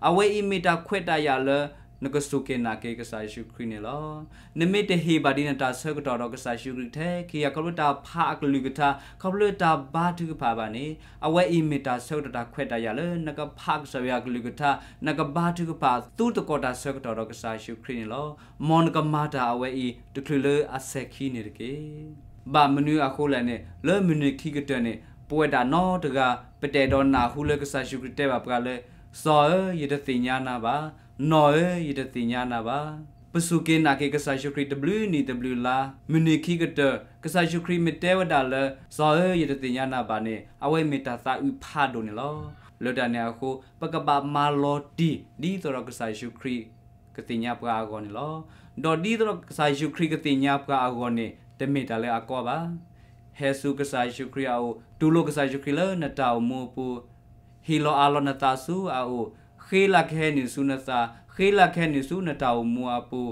အဝဲအံၤမ့ၢ်တၢ်ခွဲးတၢ်ယာ်လၢ နကစူၢ်က့ၤနာ်က့ၤကစၢ်ယ့ၣ်ၡူးခရံာ်န့ၣ်လီၤ. နမ့ၢ်တဟ့ၣ်ဘၣ်ဒံးနတၢ်ဆၢကတီၢ်ဒီးကစၢ်ယ့ၣ်ၡူးခရံာ်ထဲခံဂၤ ခီဖျိတၢ်ဖးအကလုၢ်ကထါ ခီဖျိတၢ်ဘါထုကဖၣ်ဘၣ်န့ၣ် အဝဲအံၤမ့ၢ်တၢ်ဆၢကတီၢ်တၢ်ခွဲးတၢ်ယာ်လၢ နကဖးကစၢ်ယွၤအကလုၢ်ကထါ နကဘါထုကဖၣ်သူသကိးတၢ်ဆၢကတီၢ်ဒီးကစၢ်ယ့ၣ်ၡူးခရံာ်န့ၣ်လီၤ. မ်နကမၤတၢ်အဝဲအံၤ တချုးလၢအစဲၤခံန့ၣ်တက့ၢ်. ဘၣ်မနုၤအဃိလဲၣ်န့ၣ် လၢမုၢ်နံၤခံကတၢၢ်န့ၣ် ပဝဲဒၣ်နီတဂၤ ပတအဲၣ်ဒိးနၢ်ဟူလၢကစၢ်ယ့ၣ်ၡူးခရံာ်တဲဘၣ်ပှၤလၢ စီၤဧၢ, ယတသ့ၣ်ညါနၤဘၣ်, နီၢ်ဧၢ, ယတသ့ၣ်ညါနၤဘၣ်. ပစူၢ်က့ၤနာ်က့ၤကစၢ်ယ့ၣ်ၡူးခရံာ်တဘျုးနံၣ်တဘျုးလါ, မုၢ်နံၤခံကတၢၢ် ကစၢ်ယ့ၣ်ၡူးခရံာ်မ့ၢ်တဲဝဲဒၣ်လၢ စီၤဧၢ, ယတသ့ၣ်ညါနၤဘၣ်န့ၣ် အဝဲမ့ၢ်တၢ်သးအုးဖးဒိၣ်န့ၣ်လီၤ. လၢတၢ်န့ၣ်အဃိ ပကဘၣ်မၤလီၤတံၢ် ဒ်သိးဒီးကစၢ်ယ့ၣ်ၡူးခရံာ်ကသ့ၣ်ညါပှၤအဂီၢ်န့ၣ်လီၤ. ဒီးဒ်သိးဒီးကစၢ်ယ့ၣ်ၡူးခရံာ်ကသ့ၣ်ညါပှၤအဂီၢ်န့ၣ် တမ့ၢ်တၢ်လၢအကီဘၣ်. ဟဲဆူကစၢ်ယ့ၣ်ၡူးခရံာ်အအိၣ်, တူၢ်လိာ်ကစၢ်ယ့ၣ်ၡူးခရံာ်လၢနတၢ်အိၣ်မူအပူၤ, ဟ့ၣ်လီၤအးလီၤနသးဆူအအိၣ်, ဃ့လၢကဟဲနုာ်ဆူနသး, ဃ့လၢကဟဲနုာ်ဆူနတၢ်အိၣ်မူအပူၤ,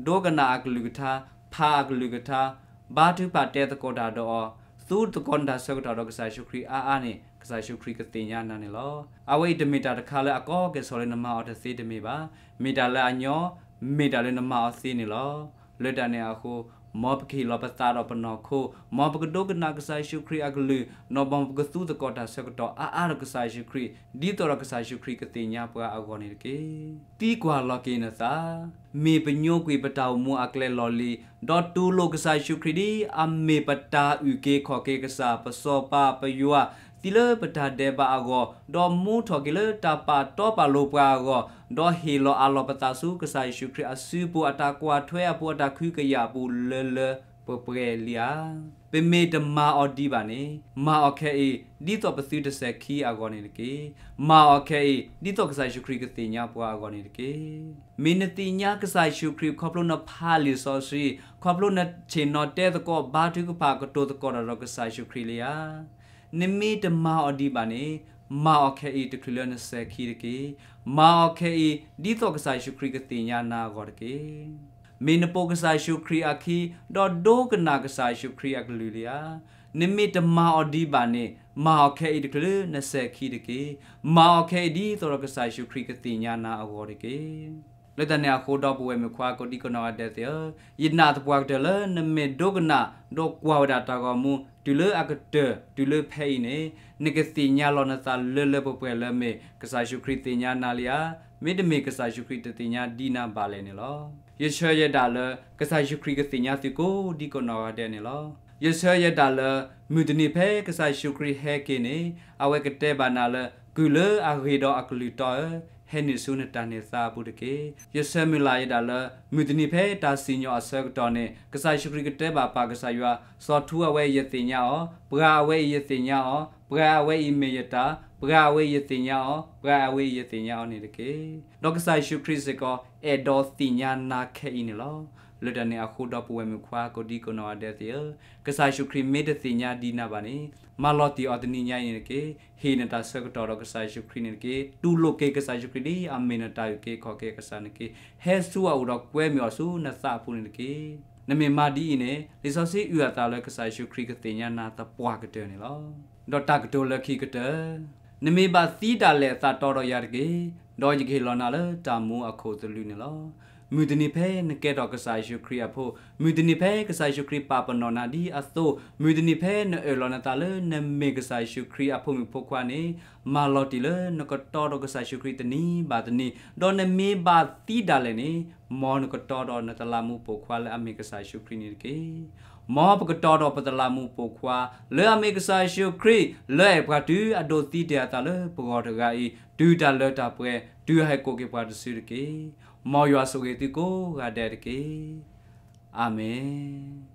ဒိကနၣ်အကလုၢ်ကထါ, ဖးအကလုၢ်ကထါ, ဘါထုကဖၣ်တဲသကိးတၢ်ဒီးအီၤ, သူသကိးနတၢ်ဆၢကတီၢ်ဒီးကစၢ်ယ့ၣ်ၡူးခရံာ်အါအါန့ၣ် ကစၢ်ယ့ၣ်ၡူးခရံာ်ကသ့ၣ်ညါနၤန့ၣ်လီၤ. အဝဲအံၤတမ့ၢ်တၢ်တခါလၢအကီကဲၣ်ဆိးလၢနမၤအီၤတသ့တမ့ၢ်ဘၣ်. မ့ၢ်တၢ်လၢအညီ, မ့ၢ်တၢ်လၢနမၤအီၤသ့န့ၣ်လီၤ. လၢတၢ်န့ၣ်အဃိ မ်ပကဟ့ၣ်လီၤပသးဒီးပနီၢ်ခိ, မ်ပကဒိကနၣ်ကစၢ်ယ့ၣ်ၡူးခရံာ်အကလုၢ်, ဒီးမ်ပကသူသကိးတၢ်ဆၢကတီၢ်အါအါဒီးကစၢ်ယ့ၣ်ၡူးခရံာ်, ဒ်သိးဒီးကစၢ်ယ့ၣ်ၡူးခရံာ်ကသ့ၣ်ညါပှၤအဂီၢ်န့ၣ်တက့ၢ်. သံကွၢ်လီၤက့ၤနသး, မ့ၢ်ပညိကွံာ်ပတၢ်အိၣ်မူအကျဲလီၢ်လံၤ, ဒီးတူၢ်လိာ်ကစၢ်ယ့ၣ်ၡူးခရံာ်ဒ်အမ့ၢ်ပတၢ်အုၣ်က့ၤခီၣ်က့ၤကစၢ်, ပစီၤပၤပယွၤ, သံလၢပတၢ်ဒဲးဘးအဂီၢ်, ဒီးမူထီၣ်က့ၤလၢတၢ်ပာ်တီပာ်လိၤပှၤအဂီၢ်, ဒီးဟ့ၣ်လီၤအးလီၤပသးဆူကစၢ်ယ့ၣ်ၡူးခရံာ်အစုပူၤ အတၢ်ကွၢ်ထွဲအပူၤ အတၢ်ခုကယာ်အပူၤလၢလၢပှဲၤပှဲၤလံဧါ. ပမ့ၢ်တမၤအီၤဒံးဘၣ်န့ၣ်, မၤအီၤခဲအံၤ ဒ်သိးပသုတစဲၤခံအဂီၢ်န့ၣ်တက့ၢ်. မၤအီၤခဲအံၤ ဒ်သိးကစၢ်ယ့ၣ်ၡူးခရံာ်ကသ့ၣ်ညါပှၤအဂီၢ်န့ၣ်တက့ၢ်. မ့ၢ်နသ့ၣ်ညါကစၢ်ယ့ၣ်ၡူးခရံာ် ခီဖျိနဖးလံာ်စီဆှံ, ခီဖျိနဆ့ၣ်နီၤတဲသကိး ဘါထုကဖၣ် ကတိၤသကိးတၢ်ဒီးကစၢ်ယ့ၣ်ၡူးခရံာ်လံဧါ. နမ့ၢ်တမၤအီၤဒံးဘၣ်န့ၣ်, မၤအီၤခဲအံၤ တချုးလၢနစဲၤခံတက့ၢ်. မၤအီၤခဲအံၤ ဒ်သိးကစၢ်ယ့ၣ်ၡူးခရံာ်ကသ့ၣ်ညါနၤအဂီၢ်တက့ၢ်. မ့ၢ်နပိာ်ကစၢ်ယ့ၣ်ၡူးခရံာ်အခံ, ဒီးဒိကနၣ်ကစၢ်ယ့ၣ်ၡူးခရံာ်အကလုၢ်လံဧါ. နမ့ၢ်တမၤအီၤဒံးဘၣ်န့ၣ်, မၤအီၤခဲအံၤ တချုးလၢနစဲၤခံတက့ၢ်. မၤအီၤခဲအံၤ ဒ်သိးဒီးကစၢ်ယ့ၣ်ၡူးခရံာ်ကသ့ၣ်ညါနၤအဂီၢ်တက့ၢ်. လၢတၢ်န့ၣ်အဃိ ဒီပုၢ်ဝဲၢ်မုၣ်ခွါ ကိးဒံကိးနီၢ်ဂၤဒဲးသ့ၣ်ဧၢ, ယနာ်သပှၢ်ကတၢၢ်လၢနမ့ၢ်ဒိကနၣ် ဒီးကွၢ်ဝဲဒၣ်တၢ်ဂီၤမူ တုၤလၢအကတၢၢ် တုၤလၢဖဲအံၤန့ၣ်, နကသ့ၣ်ညါလီၤနသးလၢလၢပှဲၤပှဲၤလၢမ့ၢ်ကစၢ်ယ့ၣ်ၡူးခရံာ်သ့ၣ်ညါနၤလံဧါ, မ့တမ့ၢ်ကစၢ်ယ့ၣ်ၡူးခရံာ်တသ့ၣ်ညါဒံးနၤဘၣ်လဲၣ်န့ၣ်လီၤ. ယဆၢယဲဒၣ်လၢ ကစၢ်ယ့ၣ်ၡူးခရံာ်ကသ့ၣ်ညါသုကိးဒံကိးနီၢ်ဂၤဒဲးန့ၣ်လီၤ. ယဆၢယဲဒၣ်လၢ မုၢ်တနံၤဖဲကစၢ်ယ့ၣ်ၡူးခရံာ်ဟဲက့ၤန့ၣ်, အဝဲကတဲဘၣ်နၤလၢ ကုၢ်လၢအဂ့ၤဒီးအကလုၢ်တီဧၢ, ဟဲနုာ်ဆူနတၢ်န့ၢ်သါအပူၤတက့ၢ်. ယဆၢမုၢ်လၢ်ယဲဒၣ်လၢ မုၢ်တနံၤဖဲတၢ်စံၣ်ညီၣ်အဆၢကတီၢ်န့ၣ် ကစၢ်ယ့ၣ်ၡူးခရံာ်ကတဲဘၣ်ပၢ်ကစၢ်ယွၤ, စီၤထူအဝဲအံၤယသ့ၣ်ညါအီၤ, ပှၤအဝဲအံၤယသ့ၣ်ညါအီၤ, ပှၤအဝဲအံၤမ့ၢ်ယတၢ်, ပှၤအဝဲအံၤယသ့ၣ်ညါအီၤ, ပှၤအဝဲအံၤယသ့ၣ်ညါအီၤန့ၣ်တက့ၢ်. ဒီးကစၢ်ယ့ၣ်ၡူးခရံာ်စ့ၢ်ကီး အဲၣ်ဒိးသ့ၣ်ညါနၤခဲအံၤန့ၣ်လီၤ. လၢတၢ်န့ၣ်အဃိ ဒီပုၢ်ဝဲၢ်မုၣ်ခွါ ကိးဒံကိးနီၢ်ဂၤဒဲးသ့ၣ်ဧၢ, ကစၢ်ယ့ၣ်ၡူးခရံာ်မ့တသ့ၣ်ညါဒံးနၤဘၣ်န့ၣ်, မၤလီၤတံၢ်အီၤတနံၤညါအံၤန့ၣ်တက့ၢ်. ဟ့ၣ်နတၢ်ဆၢကတီၢ်ဒီးကစၢ်ယ့ၣ်ၡူးခရံာ်န့ၣ်တက့ၢ်. တူၢ်လိာ်က့ၤကစၢ်ယ့ၣ်ၡူးခရံာ် ဒ်အမ့ၢ်နတၢ်အုၣ်က့ၤခီၣ်က့ၤကစၢ်န့ၣ်တက့ၢ်. ဟဲဆူအအိၣ်ဒီးကွဲမုာ်အီၤဆူနသးအပူၤန့ၣ်တက့ၢ်. နမ့ၢ်မၤဒ်အံၤန့ၣ်, လံာ်စီဆှံအုၣ်အသးလၢကစၢ်ယ့ၣ်ၡူးခရံာ်ကသ့ၣ်ညါနၤသပှၢ်ကတၢၢ်န့ၣ်လီၤ. ဒီးတၢ်ကတိၤလၢခံကတၢၢ် နမ့ၢ်ဘၣ်သံဒၣ်လဲာ် သးတီဒီးယၤတက့ၢ်, ဒီးယကဟ့ၣ်လီၤနၤလၢတၢ်မူအခိၣ်သလုးန့ၣ်လီၤ. မုၢ်တနံၤဖဲနကဲထီၣ်ကစၢ်ယ့ၣ်ၡူးခရံာ်အဖိ, မုၢ်တနံၤဖဲကစၢ်ယ့ၣ်ၡူးခရံာ်ပာ်ပနီၣ်နၤဒ်အသိး, မုၢ်တနံၤဖဲနအၢၣ်လီၤနသးလၢနမ့ၢ်ကစၢ်ယ့ၣ်ၡူးခရံာ်အဖိမုၣ်ဖိခွါန့ၣ်, မၤလီၤတံၢ်လၢနကတီဒီးကစၢ်ယ့ၣ်ၡူးခရံာ်တနံၤဘၣ်တနံၤ, ဒီးနမ့ၢ်ဘၣ်သံဒၣ်လဲာ်န့ၣ်, မ်နကတီဒီးနတလးမူးပိာ်ခွါလၢအမ့ၢ်ကစၢ်ယ့ၣ်ၡူးခရံာ်န့ၣ်တက့ၢ်. မ်ပကတီဒီးပတလးမူးပိာ်ခွါ လၢအမ့ၢ်ကစၢ်ယ့ၣ်ၡူးခရံာ် လၢအအဲၣ်ပှၤတုၤအဒိးသံတ့ၢ်အသးလၢပဂီၢ်တဂၤအံၤ, တုၤတၢ်လၢတၢ်ပှဲၤ, တုၤအဟဲကိးက့ၤပှၤတစုတက့ၢ်. မ်ယွၤဆိၣ်ဂ့ၤသုကိးဂၤဒဲးတက့ၢ်. အၤမ့ၣ်.